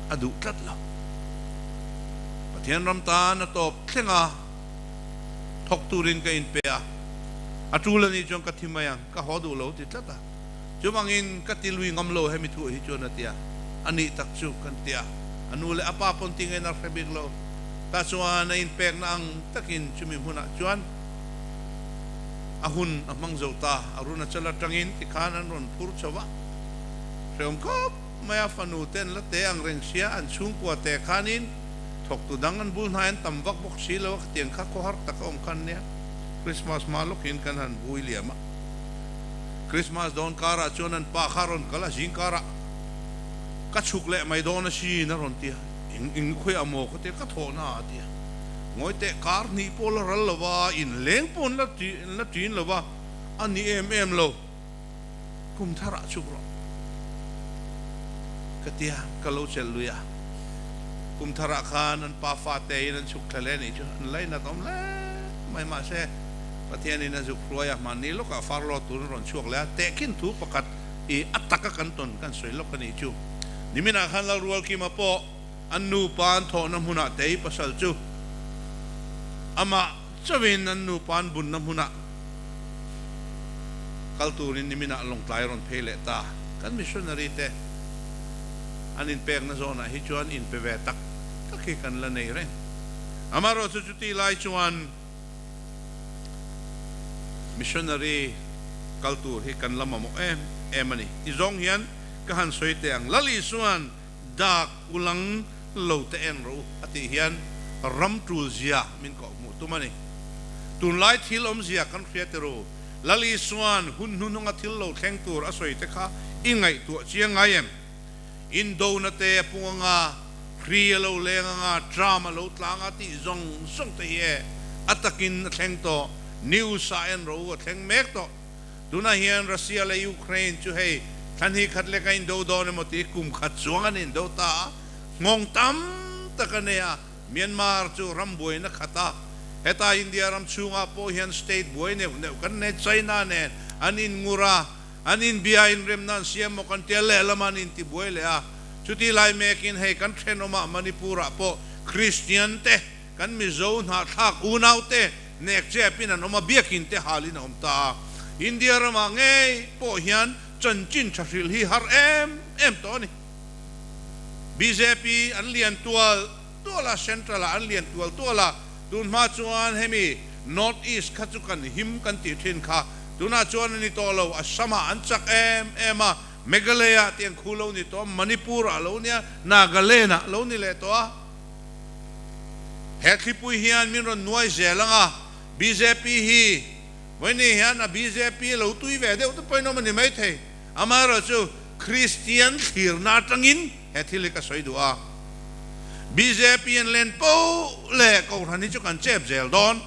a duh tlat lo. Pathian ram tan a tawp thleng a. Thawk turin ka inpe a, a tul a nih chuan ka thi mai ang, ka haw duh lo ti tlat a. Chuvangin ka ti lui ngam lo hemi thuah hi chuan a ti a, a nih tak chu kan ti a, a nu leh a pa pawn ti ngei na hre bik lo. Tah chuan a inpekna ang takin chumi hmunah chuan a hun a hmang zo ta, Arunachal atangin tikhan an rawn phur chho a, hrehawm khawp mai a, fanu te an la te ang reng sia, an chhungkua te khanin Thawktu dang an bul hnai an tam vak bawk si lo a, khatiang kha khawhar tak a awm khan nia. Christmas hma lawkin kan han vui liam a. Christmas dawn karah chuan an pa kha a rawn kal a, zing karah ka chhuk leh mai dawn asin a rawn ti a, eng eng khawiah maw khatia ka thawhna a ti a. Ngawi teh kar hnih pawh la ral lo va, inleng pawh an la ṭin lo va, a ni em em lo. Kum tharah chhuk rawh ka tia ka lo chelh lui a, kum tharah khan an pa fate in an chhuk thla leh anih chu an lainat awm hle mai mahse Pathianin a zuk hruai a hmanni lawkah farlaw tur an rawn chhuak leh a tehkhin thu pakhat i a taka kan tawn kan sawi lawk anih chu niminah khan Lalrualkima pawh an nupa an thawhna hmunah tei pasal chu amah Chauhin an nupa an bunna hmunah kal turin niminah lawngtlai a rawn phei leh ta. Kan missionary te an inpekna zawnah hi chuan inpe ve tak tak hi kan la nei reng. Amaherawhchu chuti lai chuan missionary kal tur hi kan la mamawh em em a ni. Ti zawng hian ka han sawi teh ang. Lal Isua'n Dak ulang lo te en rawh u a tih hian ram tul zia min kawh hmuh tum a ni. Tunlai thil awmzia kan hria ti ru. Lal Isua'n hun hnuhnunga thil lo thleng tur a sawi te kha i ngaihtuah chiang ngai em? Indona te a pung anga, hri a lo leng anga, tram a lo tlang a tih zawng zawng te hi e a takin a thleng tawh, news ah en ro a thleng mek tawh. Tunah hian Russia leh Ukraine chu hei thlan hi khat lek a indo dawn emaw ti kum khat chuang an indo ta a, nghawng tam tak a nei a, Myanmar chu ram buaina khat a, heta India ram chhungah pawh hian state buai neuh neuh kan nei, China nen an inngur a, an inbia inremna an siam maw kan tia lehlamah an intibuai leh a, chuti lai mekin hei kan thenawmah Manipur-ah pawh Christian te, kan Mizo hnahthlak unau te nek chepin an awm a, biakin te halin a awm ta a, India ramah ngei pawh hian chanchin tha hrilh hi har em em tawh a ni. Bjp an lian tual tual a, Central ah an lian tual tual a, tun hma chuan hemi North East kha chu kan him kan tih thin kha tunah chuan a ni tawh lo, Assam ah an chak em em a, Meghalaya ah tiang khu lo ni tawh a, Manipur ah lo nia, Nagaland ah lo ni leh tawh a. He thlipui hian min rawn nuai zel ang a, bjp hi vawiin hian a bjp lo tui ve deuh te pawhin awm a ni maithei. Amaherawhchu, Kristian thlirna atangin he thil hi ka sawi duh a. Bjp an len poh leh Kohhran hi chu kan chep zel dawn.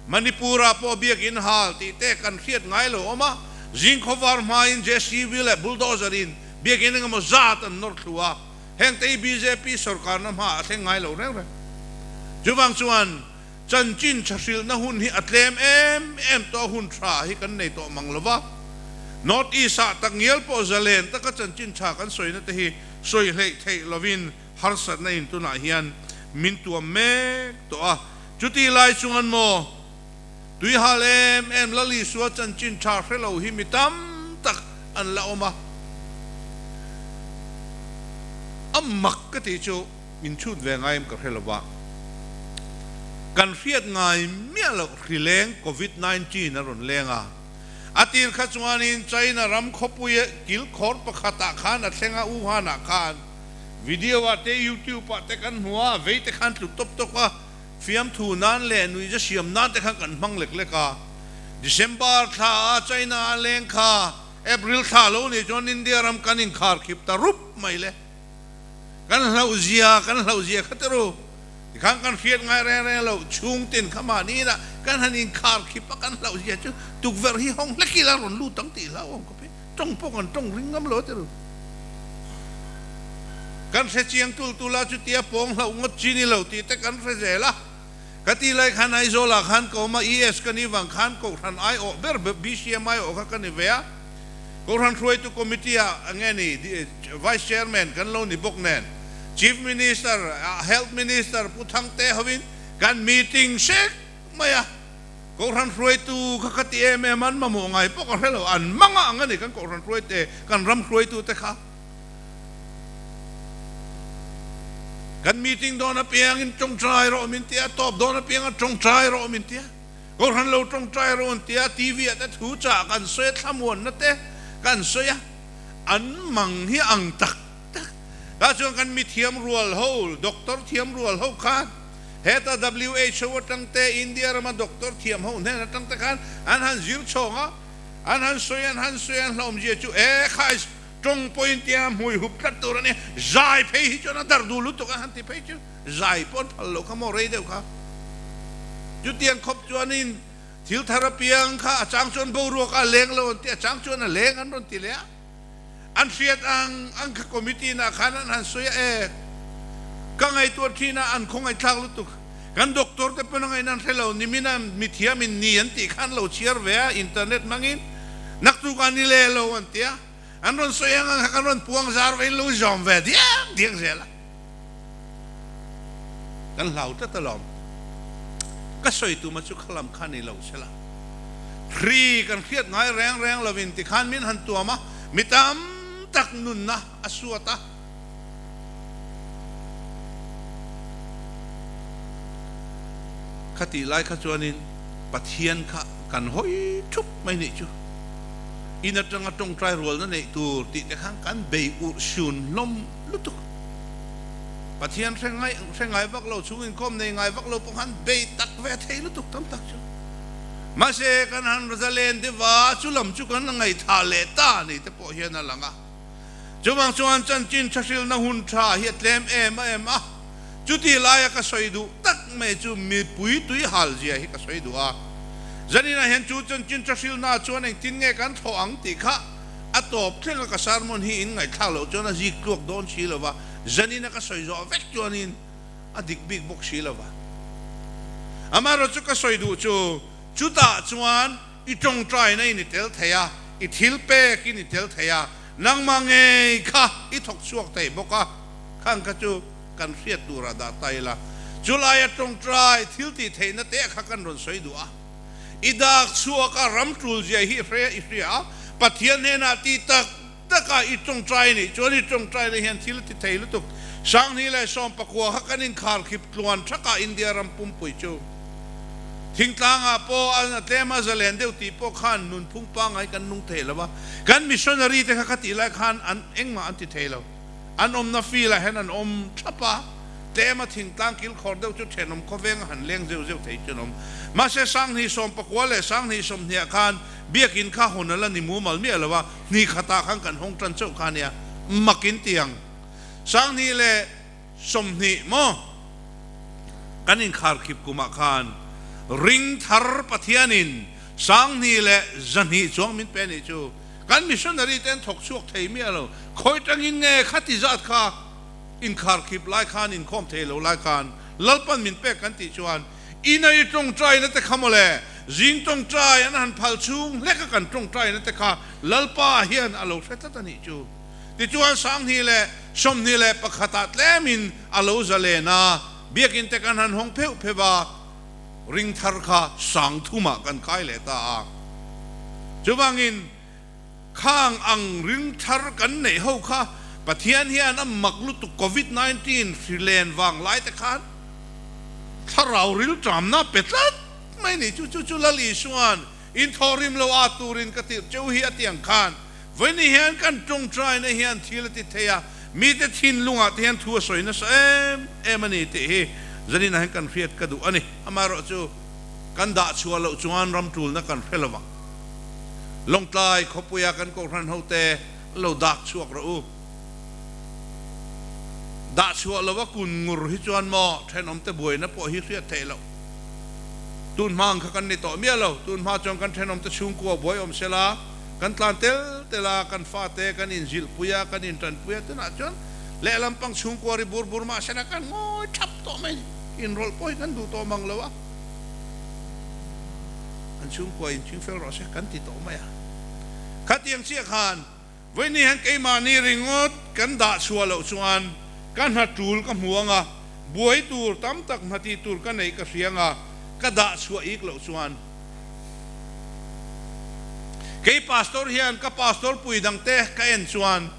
Manipur-ah pawh biakin hal tih te kan hriat ngai lo awm a, zing khawvar hmain JCB leh bulldozer in biakin engemaw zat an nawr thlu a, hengte hi bjp sorkarna hmaah a thleng ngai lo reng reng. Chuvang chuan Chanchin chhahrilhna hun hi a tlem em em tawh a, hun tha hi kan nei tawh mang lo va. North East ah takngial pawh zalen taka chanchin tha kan sawina te hi sawi hleih theih lovin harsatna in tunah hian min tuam mek tawh a. Chuti lai chungan maw tuihal em em Lal Isua chanchin tha hre lo hi mi tam tak an la awm a. A mak ka tih chu. Min chhut ve ngai em ka hre lo va, kan hriat ngai miah loh hrileng Covid 19 a rawn leng a. A tir kha chuanin China ram khawpui kilkhawr pakhatah khan a thleng a, Wuhan ah khan video ah te YouTube ah te kan hmu a, vei te khan tlu tawp tawp a, fiamthu nan leh nuihza siam nan te khan kan hmang lek lek a. December thla a China a leng kha April thla lo nih chuan India ram kan inkhar khip ta rup mai le. Kan hlauhzia, kan hlauhzia kha te ru. Tikhan kan hriat ngai reng reng lo, chhung tin kha mahni inah kan han inkhar khip a, kan hlauhzia chu tukverh hi hawng hlek ila rawn lut ang tih hlauhawm khawp hi. Tawng pawh kan tawng ring ngam lo te ru. Kan hre chiang tul tul a, chutia pawng hlauh ngawt chi ni lo tih te kan hre zel a. Ka ti lai khan Aizawl ah khan ka awm a, ES ka nih vang khan Kohhran aiawh ber BCM aiawh kha ka ni ve a. Kohhran hruaitu committee ah nge ni Vice Chairman kan lo ni bawk nen Chief Minister, Health Minister Pu Thangte hovin kan meeting sek mai a, Kohhran hruaitu kha ka ti em em an mamawh ngai pawh ka hre lo, an manga ang a ni kan Kohhran hruaite, kan ram hruaitute kha. Kan meeting dawn apiangin tawngtai rawh min tia, tawp dawn apianga tawngtai rawh min tia. Kohhran lo tawngtai rawh an tia, TV ah te thu chah kan sawi a, thlamuanna te kan sawi a, an mang hi ang tak tak. Tah chuan kan mi thiam rual ho, doctor thiam rual ho khan heta WHO atang te, India rama doctor thiam ho hnen atang te khan an han zir chhawng a, an han sawi, an han sawi, an hlawmzia chu e khai tawng pawhin tia hmui hup tlat tur a nia, zai phei hi chuan a dar dul lutuk a han ti phei chu. Zai pawh an phal loh kha maw rei deuh kha. Chutiang khawp chuanin thil thar apiang kha a chang chuan boruak a leng lo an ti, a chang chuan a leng an rawn ti leh a. An hriat ang ang kha committee nah khan an han sawi a, e ka ngaihtuah thin a, an khawngaihthlak lutuk. Kan doctor te pawn a ngaihna an hre lo, nimina mithiam in ni an tih khan lo chhiar ve a, internet hmangin naktuk a ni leh lo an ti a. An rawn sawi ang ang kha kan rawn puang zar vein lo zawm ve diak diak zel a. Kan hlau tlat alawm. Ka sawi tuma chu khalam kha ni lo sela. Hri kan hriat ngai reng reng lovin tikhan min han tuam a, mi tam tak nunna a suat a. Khatih lai kha chuanin Pathian kha kan hawi thup mai nih chu. In atanga tawngtai rualna neih tur tih te khan kan bei urh sun hlawm lutuk. Pathian hre ngai hre ngai vak lo, chhung inkhawm nei ngai vak lo pawh khan bei tak ve thei lutuk tam tak chu. Mahse, kan han zalen deuh a, chu lam chu kan ngaihthah leh ta a ni te pawh hian a lang a. Chuvang chuan chanchin thahrilna hun tha hi a tlem em em a, chuti laia ka sawi duh tak mai chu mipui tui hal zia hi ka sawi duh a. Zaninah hian chu chanchin thahrilna chuan engtin nge kan thawh ang tih kha a tawp thleng a, ka sermon hi in ngaihthlak loh chuan a zik tluak dawn si lo va, zanina ka sawi zawh vek chuanin a dik bik bawk si lo va. Amaherawhchu ka sawi duh chu chutah chuan I tawngtaina in i tel thei a, i thil pek in i tel thei a, nangmah ngei kha i thawk chhuak thei bawk a, khang kha chu kan hriat turah dah ta ila. Chu laia tawngtai thil tih theihna te kha kan rawn sawi duh a. I dak chhuak a, ram tul zia hi i hre i hria a, Pathian hnenah ti tak taka i tawngtai nih chuan i tawngtaina hian thil a ti thei lutuk. Sanghnih leh sawmpakua kha kan inkharkhip tluan thakah India ram pumpui chu thingtlangah pawh a tlem a zalen deuh tih pawh khan nunphung pangngai kan nung thei lo a, kan missionary te kha kha tih lai khan an engmah an ti thei lo. An awmna field ah hian an awm thap a, tlem a thingtlang kilkhawr deuh chu thenawm khawveng a han leng zeuh zeuh thei chu an awm. Mahse Sanghnih sawmpakua leh Sanghnih sawmhniah khan Biakin kha hawn a la ni mumal miah lo a, hni khatah khan kan hawng tan chauh kha ania, mak in ti ang. Sanghnih leh 20 maw kan inkharkhip kumah khan ring thar Pathianin 200 leh 200 chuang min pe a nih chu. Kan missionary te an thawk chhuak thei miah lo. Khawi tangin nge khati zat kha inkharkhip lai khan inkhawm thei lo lai khan Lalpan min pek kan tih chuan Ina i tawngtaina te kha mawle, zing tawngtai an han phal chhung hlek a kan tawngtaina te kha Lalpa hian a lo hre tlat a nih chu. Tichuan 2021 ah tlemin a lo zalen a, biakin te kan han hawng pheuh pheuh a, ring thar kha 3000 ah kan kai leh ta a. Chuvangin khang ang ring thar kan neih ho kha Pathian hian a mak lutuk Covid 19 hri len vang lai te khan thlarau ril ṭamna pe tlat mai ni chu chu chu Lal Isua'n in thawhrim lo a turin ka tirh cheu hi a ti ang khan vawiin hian kan ṭawngṭaina hian thil a ti thei a, mite thinlungah te hian thu a sawi nasa em em a ni tih hi zaninah hian kan hriat ka duh a ni. Amaherawhchu kan dah chhuah loh chuan ram ṭulna kan hre lo vang. Lawngtlai khawpuia kan kohhran hote lo dak chhuak rawh u. Dah chhuah lova kun ngur hi chuan maw thenawmte buaina pawh hi hriat theih loh. Tun hma ang kha kan ni tawh miah lo. Tun hma chuan kan thenawmte chhungkua buai awm sela, kan tlan tel tel a, kan fate kan inzilhpui a, kan intanpui a, tunah chuan lehlam pang chhungkua ri bur bur mah sela kan ngawi thap tawh mai ni. Inrawlh pawh hi kan duh tawh mang lo a. An chhungkua inching fel rawh se kan ti tawh mai a. Khatiang chiah khan vawiin hian keimahni ringawt kan dah chhuah loh chuan ka hna tul ka hmu ang a, buai tur tam tak hna tih tur ka neih ka hria ang a, ka dah chhuah ik loh chuan kei pastor hian ka pastor pui dangte ka en chuan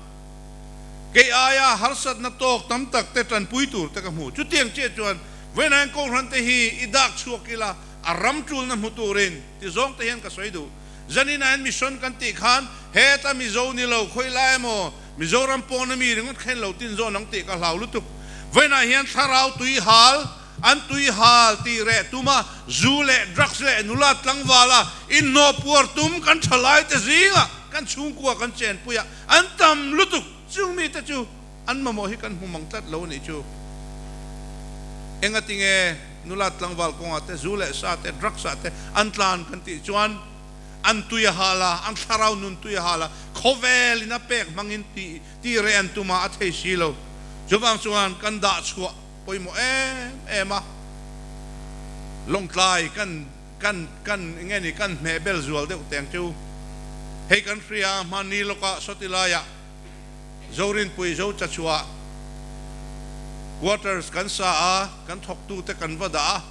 Kei aia harsatna tawk tam tak te tanpui tur te ka hmu. Chutiang chiah chuan vawiin Kohhran te hi i dak chhuak ila a ram tulna hmu turin ti zawng te hian ka sawi duh. Zanin ah hian mission kan tih khan heta Mizo ni lo khawi lai emaw Mizoram pawna mi ringawt kha in lo tin zawn ang tih ka hlau lutuk. Vawiin ah hian thlarau tui hal an tui hal tih reh tuma zu leh drugs leh nula tlangvala inhnawh puar tum kan thalai te zingah kan chhungkua kan chenpui a, An tam lutuk chung mite chu an mamawh hi kan hmu mang tlat lo a nih chu. Engati nge nula tlangval kawngah te, zu leh sa te, drugs ah te an tlan kan tih chuan an tui a hal a, an thlarau nun tui a hal a, khawvel in a pek hmangin tih tih reh an tum a, a thei si lo. Chuvang chuan kan dah chhuah pawimawh em em a, Lawngtlai kan Kan kan nge ni kan hmeh bel zual deuh teng chu hei kan hria hmanni lawkah sawti laiah Zorinpui zo chachhuah quarters kan sa a, kan thawktute kan va dah a,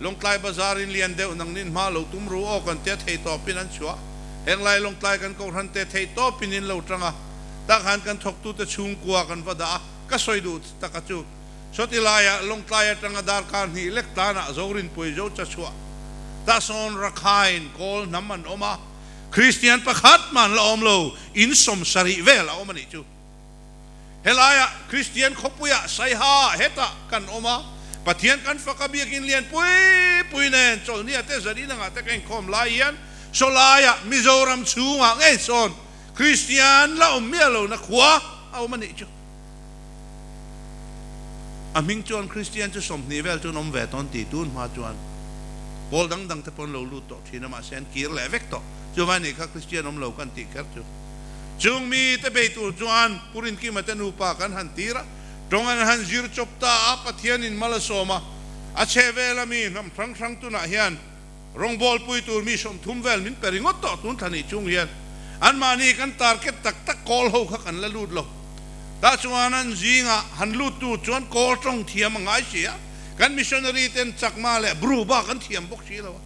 Lawngtlai bazar in lian deuh nangnin hma lo tum ru aw kan tia thei tawpin an chhuah. Henglai Lawngtlai kan kohhran te thei tawpin in lo tang a, takhan kan thawktute chhungkua kan va dah a, ka sawi duh taka chu. Sawti laiah Lawngtlai atanga darkar hnih lek tanah Zorinpui zo chachhuah Tasawn Rakhine kawl hnam an awm a, Kristian pakhat mah an la awm lo, in 70 vel a awm a nih chu. Helaiah Kristian khawpuiah Saiha hetah kan awm a, Pathian kan fak a biakin lian pui pui nen chawlhnia te zanin angah te ka inkhawm lai hian sawlaiah Mizoram chhungah ngei sawn Kristian la awm miah lohna khua a awm a nih chu. A hming chuan Kristian chu 20 vel chu an awm ve tawn ti tun hma chuan pawl dang dang te pawh an lo lut tawh thin a mahse an kir leh vek tawh. Chuvai nih kha Kristian awm lo kan tih kher chu. Chung mi te bei tur chuan Pu Rinkima te nupa kan han tir a, tawng an han zir chawp ta a, Pathianin mal a sawm a, a chhe vel a mi hnam hrang hrang tunah hian Rawngbawlpui tur mi 30 vel min pe ringawt tawh tun thla nih chung hian anmahni kan target tak tak kawl ho kha kan la lut lo. Tah chuan an zingah han lut tur chuan kawl tawng thiam a ngai si a, kan missionary ten chakma leh bru bak an thiam bawk si lo a.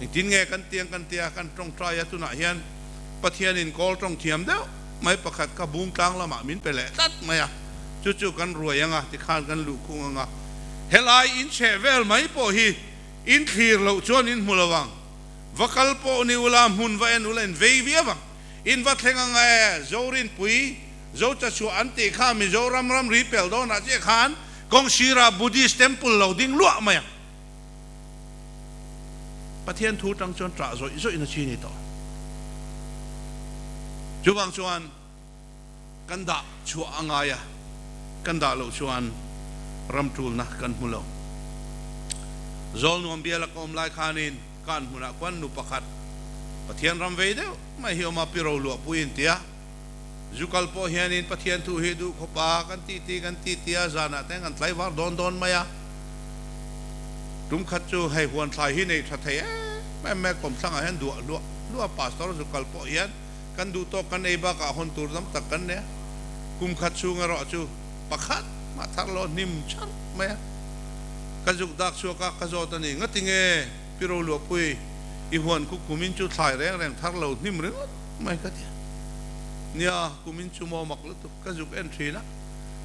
Engtin nge kan tiang kan tia kan tawngtai a tunah hian Pathianin kawl tawng thiam deuh mai pakhat kha bung tlang lamah min pe leh tlat mai a, chu chu kan ruai anga tikhan kan luhkhung anga helai inchheh vel mai pawh hi In thlir loh chuan in hmu lo ang. Va kal pawh ni ula, hmun va en ula in vei viau ang. In va thleng ang e, Zorinpui, Zochachhuah an tih kha Mizoram ramri pel dawnah chiah khan kawngsirah Buddhist temple lo ding luah mai ang. Pathian thu tang chuan ṭah zawih zawih na chi ni tawh. Chuvang chuan kan dah chhuah a ngai a, kan dah loh chuan ram tulna kan hmu lo. Zawl nuam bial a ka awm lai khanin ka an hmunah khuan nu pakhat Pathian ram vei deuh mai hi awm a, pi ro luahpui in tia. Zu kal pawh hianin Pathian thu hi duh khawp a, kan ti ti kan ti ti a, zanah te kan tlaivar dawn dawn mai a. Tum khat chu hei huan thlai hi nei tha thei em em mai a, kawmthlangah hian duah hluah hluah a, pastor zu kal pawh hian Kan duh tawk kan ei bakah hawn tur tam tak kan nei a, kum khat chhung erawh chu pakhat mah thar lo hnim char mai a. Ka zuk dak chhuak a, ka zawt a ni, Ngati nge Pi Roluahpui, i huan khu kumin chu thlai reng reng thar lo hnim ringawt mai ka ti a. Nia, kumin chu maw mak lutuk, ka zuk en thin a,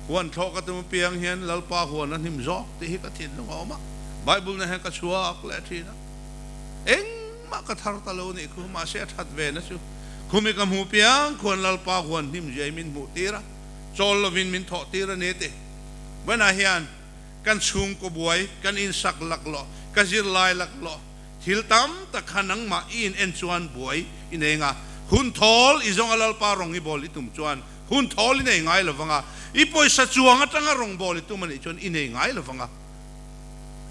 huan thlawh ka tum apiang hian Lalpa huan a hnim zawk tih hi ka thinlung a awm a, Bible na hian ka chhuak leh thin a. Eng. Mah ka thar ta lo nih khu, mahse a that ve na chu khumi ka hmuh piang khuan Lalpa huan hnim ziai min hmuh tir a, chawl lovin min thawh tir a ni ti. Vawiinah hian kan chhungkaw buai, kan insak laklawh, ka zirlai laklawh, thil tam tak kha nangmah i in en chuan buai i nei nga, hun thawl i zawnga Lalpa rawng i bawl i tum chuan hun thawl i nei ngai lovang a, i pawisa chuang atanga rawng bawl i tum a nih chuan i nei ngai lovang a.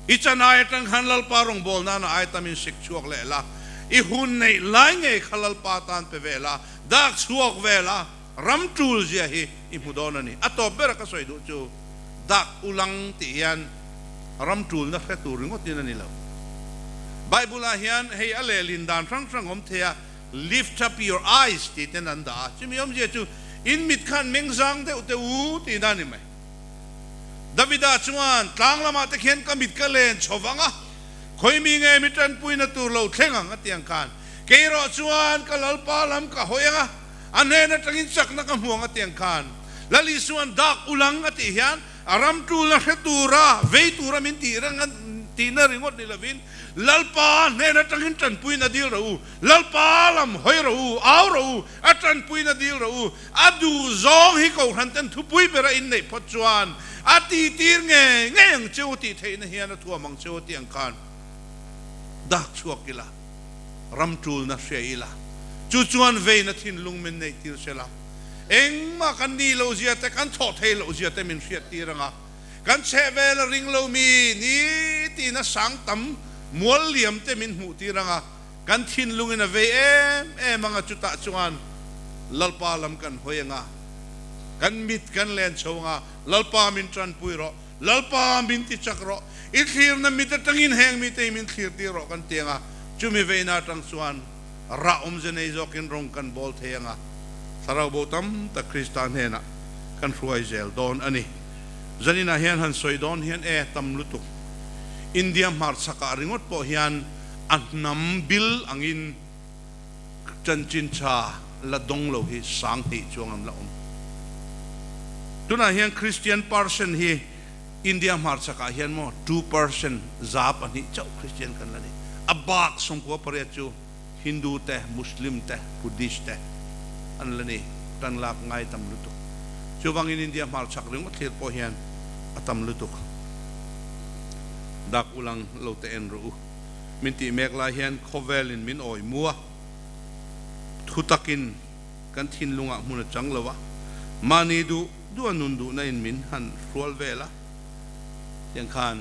I chanai atang khan Lalpa rawngbâwl nana ai tam in sik chhuak leh la, i hun neih lai ngei kha Lalpa tan pe ve la, dak chhuak ve la, ram tul zia hi i hmu dawn a ni. A tawp bera ka sawi duh chu dak ulang tih hian ram tulna hre tur ringawtin a ni lo. Bible-ah hian hei a lehlin dan hrang hrang awm thei a, lift up your eyes tih ten an dah a, chumi awmzia chu in mit khan meng zang deuh teh u tihna a ni mai. Davida chuan, Tlang lamah te khian ka mit ka len chho vang a, khawi mi nge mi tanpuina tur lo thleng ang a ti ang khan, kei erawh chuan ka Lalpa lam ka hawi ang a, a hnen atangin chakna ka hmu ang a ti ang khan. Lal Isua'n dak ulang a tih hian a ram tulna hre tura vei tura min tih reng a tihna ringawt ni lovin, Lalpa hnen atangin tanpuina dil rawh u, Lalpa lam hawi rawh u, au rawh u, a tanpuina dil rawh u, A duh zawng hi Kohhran ten thupui bera inneih phawt chuan a tihtir ngei ngei ang che u tih theihna hian a thuam ang che u tih ang khan dak chhuak ila, ram tulna hria ila, chu chuan veina thinlung min neih tir se la, engmah kan nih loh zia te, kan thawh theih loh zia te min hriat tir ang a, kan chhehvel a ring lo mi ni tiin a sang tam mual liam te min hmuh tir ang a. Kan thinlungin a vei em em ang a, chutah chuan Lalpa lam kan hawi ang a, kan mit kan len chho ang a, Lalpa min tanpui rawh, Lalpa min ti chak rawh, i thlirna mit atangin heng mite hi min thlir tir rawh kan ti ang a, chumi veina atang chuan rah awmze nei zawkin rawng kan bawl thei ang a, Thlarau bo tam tak Krista hnenah kan hruai zel dawn a ni. Zaninah hian han sawi dawn hian e tam lutuk. India hmarchhakah ringawt pawh hian A hnam bil angin chanchin tha la dawng lo hi 2000 chuang an la awm. Tunah hian Christian percent hi India hmarchhakah hian maw 2% 2% chauh Christian kan la ni. A bak 98 chu Hindu te, Muslim te, Buddhist te an la ni. Tan lak ngai tam lutuk. Chuvangin India hmarchhak ringawt thlir pawh hian a tam lutuk. Dak ulang lo te en rawh u. Min tih mek lai hian khawvelin min awi mu a, thu takin kan thinlungah hmun a chang lo a, mahni duh duh a nun duhna in min han hrual vel a, tiang khan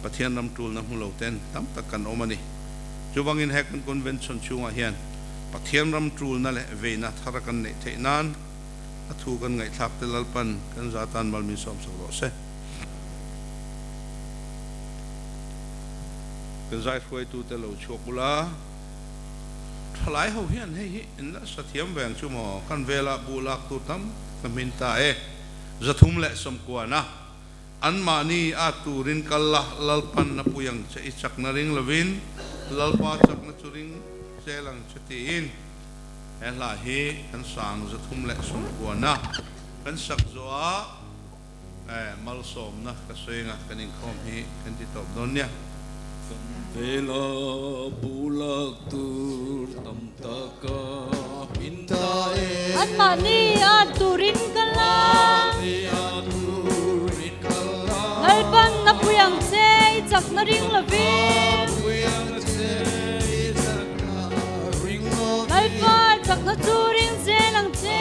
Pathian ram tulna hmu lo ten tam tak kan awm a ni. Chuvangin he kan convention chhungah hian Pathian ram tulna leh veina thar a kan neih theih nan a thu kan ngaihthlak te Lalpan kan za tan mal min sawmsak rawh se. Kan zai hruaitute lo chhuak ula, thalai ho hian hei hi in la sa thiam veng chu maw, kan velah buh lak tur tam ka hmin ta e, 390 anmahni a turin kal la, Lalpan na pui ang che i chakna ring lovin Lalpa chakna chu ring zel ang che tiin he hla hi kan sang 390 kan sak zawh ah. Malsawmna ka sawi anga kan inkhawm hi kan ti tawp dawn nia. Kan vela bulak tur tam taka min ta e. Anmahni a turin ka la. Lalpan na pui ang che i chakna ring lovin. Lalpa chakna chu ring zel ang che.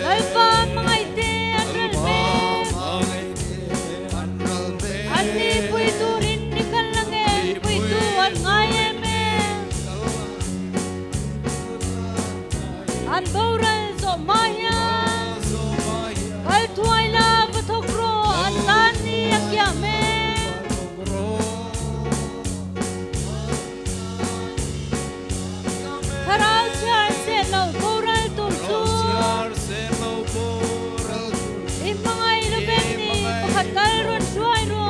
Lalpa hmangaihte an ral mek. An ni pui turin ni kal la nge puitu an ngai em e. An boral zawh hma hian kal thuai la va thawk rawh an tan ni a kiam e. Thlarau chhiar se lo boral tur chu i hmangaih lovem ni pakhat tal rawn hruai rawh.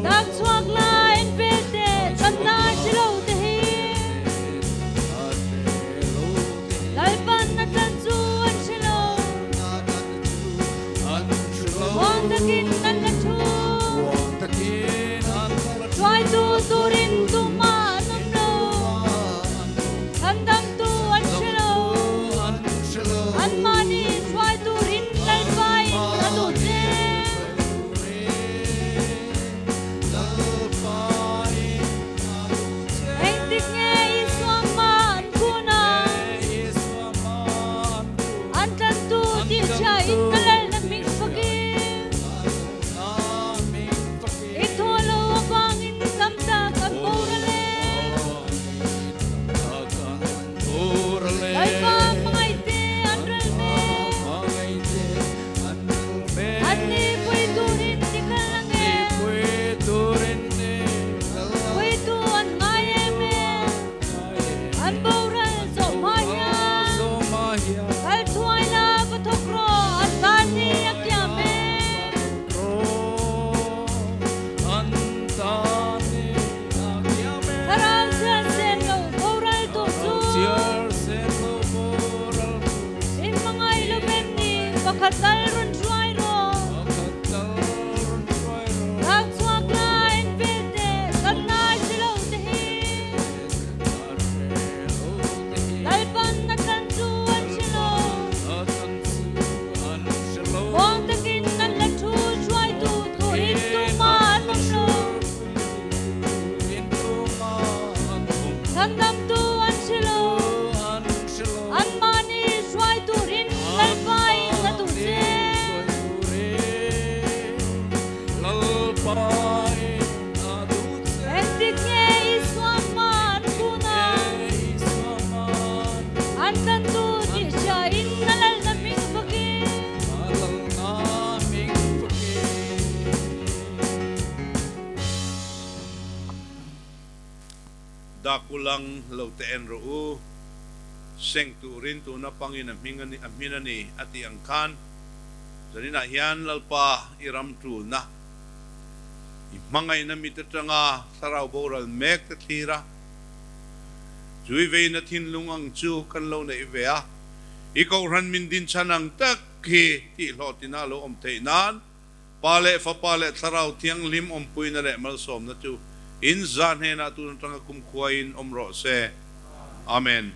Dak chhuak la en vel teh tanna hre lo te hi Lalpan a tlan chu an hre lo. Muang takin an la thu. Hruaitu turin tumah an awm lo. Thandamtu an hre lo. Anmahni hruai turin Lalpain a duh che. Engtik nge Isua hma an kun a? An tlantu tih chhia in ka lalna hming fakin. I thaw lo avangin tam tak an boral e. Lalpa hmangaihte an ral mek. An ni pui turin ti kal ang e. Puitu an ngai em e. An boral zawh hma hian kal thuai la va thawk rawh an tan hi a kiam e. Thlarau chhiar sen lo boral tur chu i hmangaih lo vem ni pakhat tal rawn hruai rawh. Rak chhuak la en vel teh kan nai si lo te hi. Lalpan a tlan chu an hre lo. Muang takin an la thu hruaitu turin tumah an awm lo. Thandamtu an hre lo. Anmahni hruai turin Lalpain a duh che. Engtik nge Isua hma an kun a? An tlantu tih hria in a lalna hming fakin. Dakulang lo te en rawh u. Seng turin tuna pangin a hming a ni, a hmin a ni, a tih ang khan. Zaninah hian Lalpa i ram tulna, i hmangaihna mit atanga thlarau boral mek te thlir a, chu i veina thinlung ang chu kan lo neih ve a, i kohhran min dinchhan ang tak hi tihhlawhtina a lo awm theih nan Pa leh Fapa leh Thlarau Thianghlim awmpuina leh malsawmna chu in za hnenah tun atanga kumkhuain awm rawh se. Amen.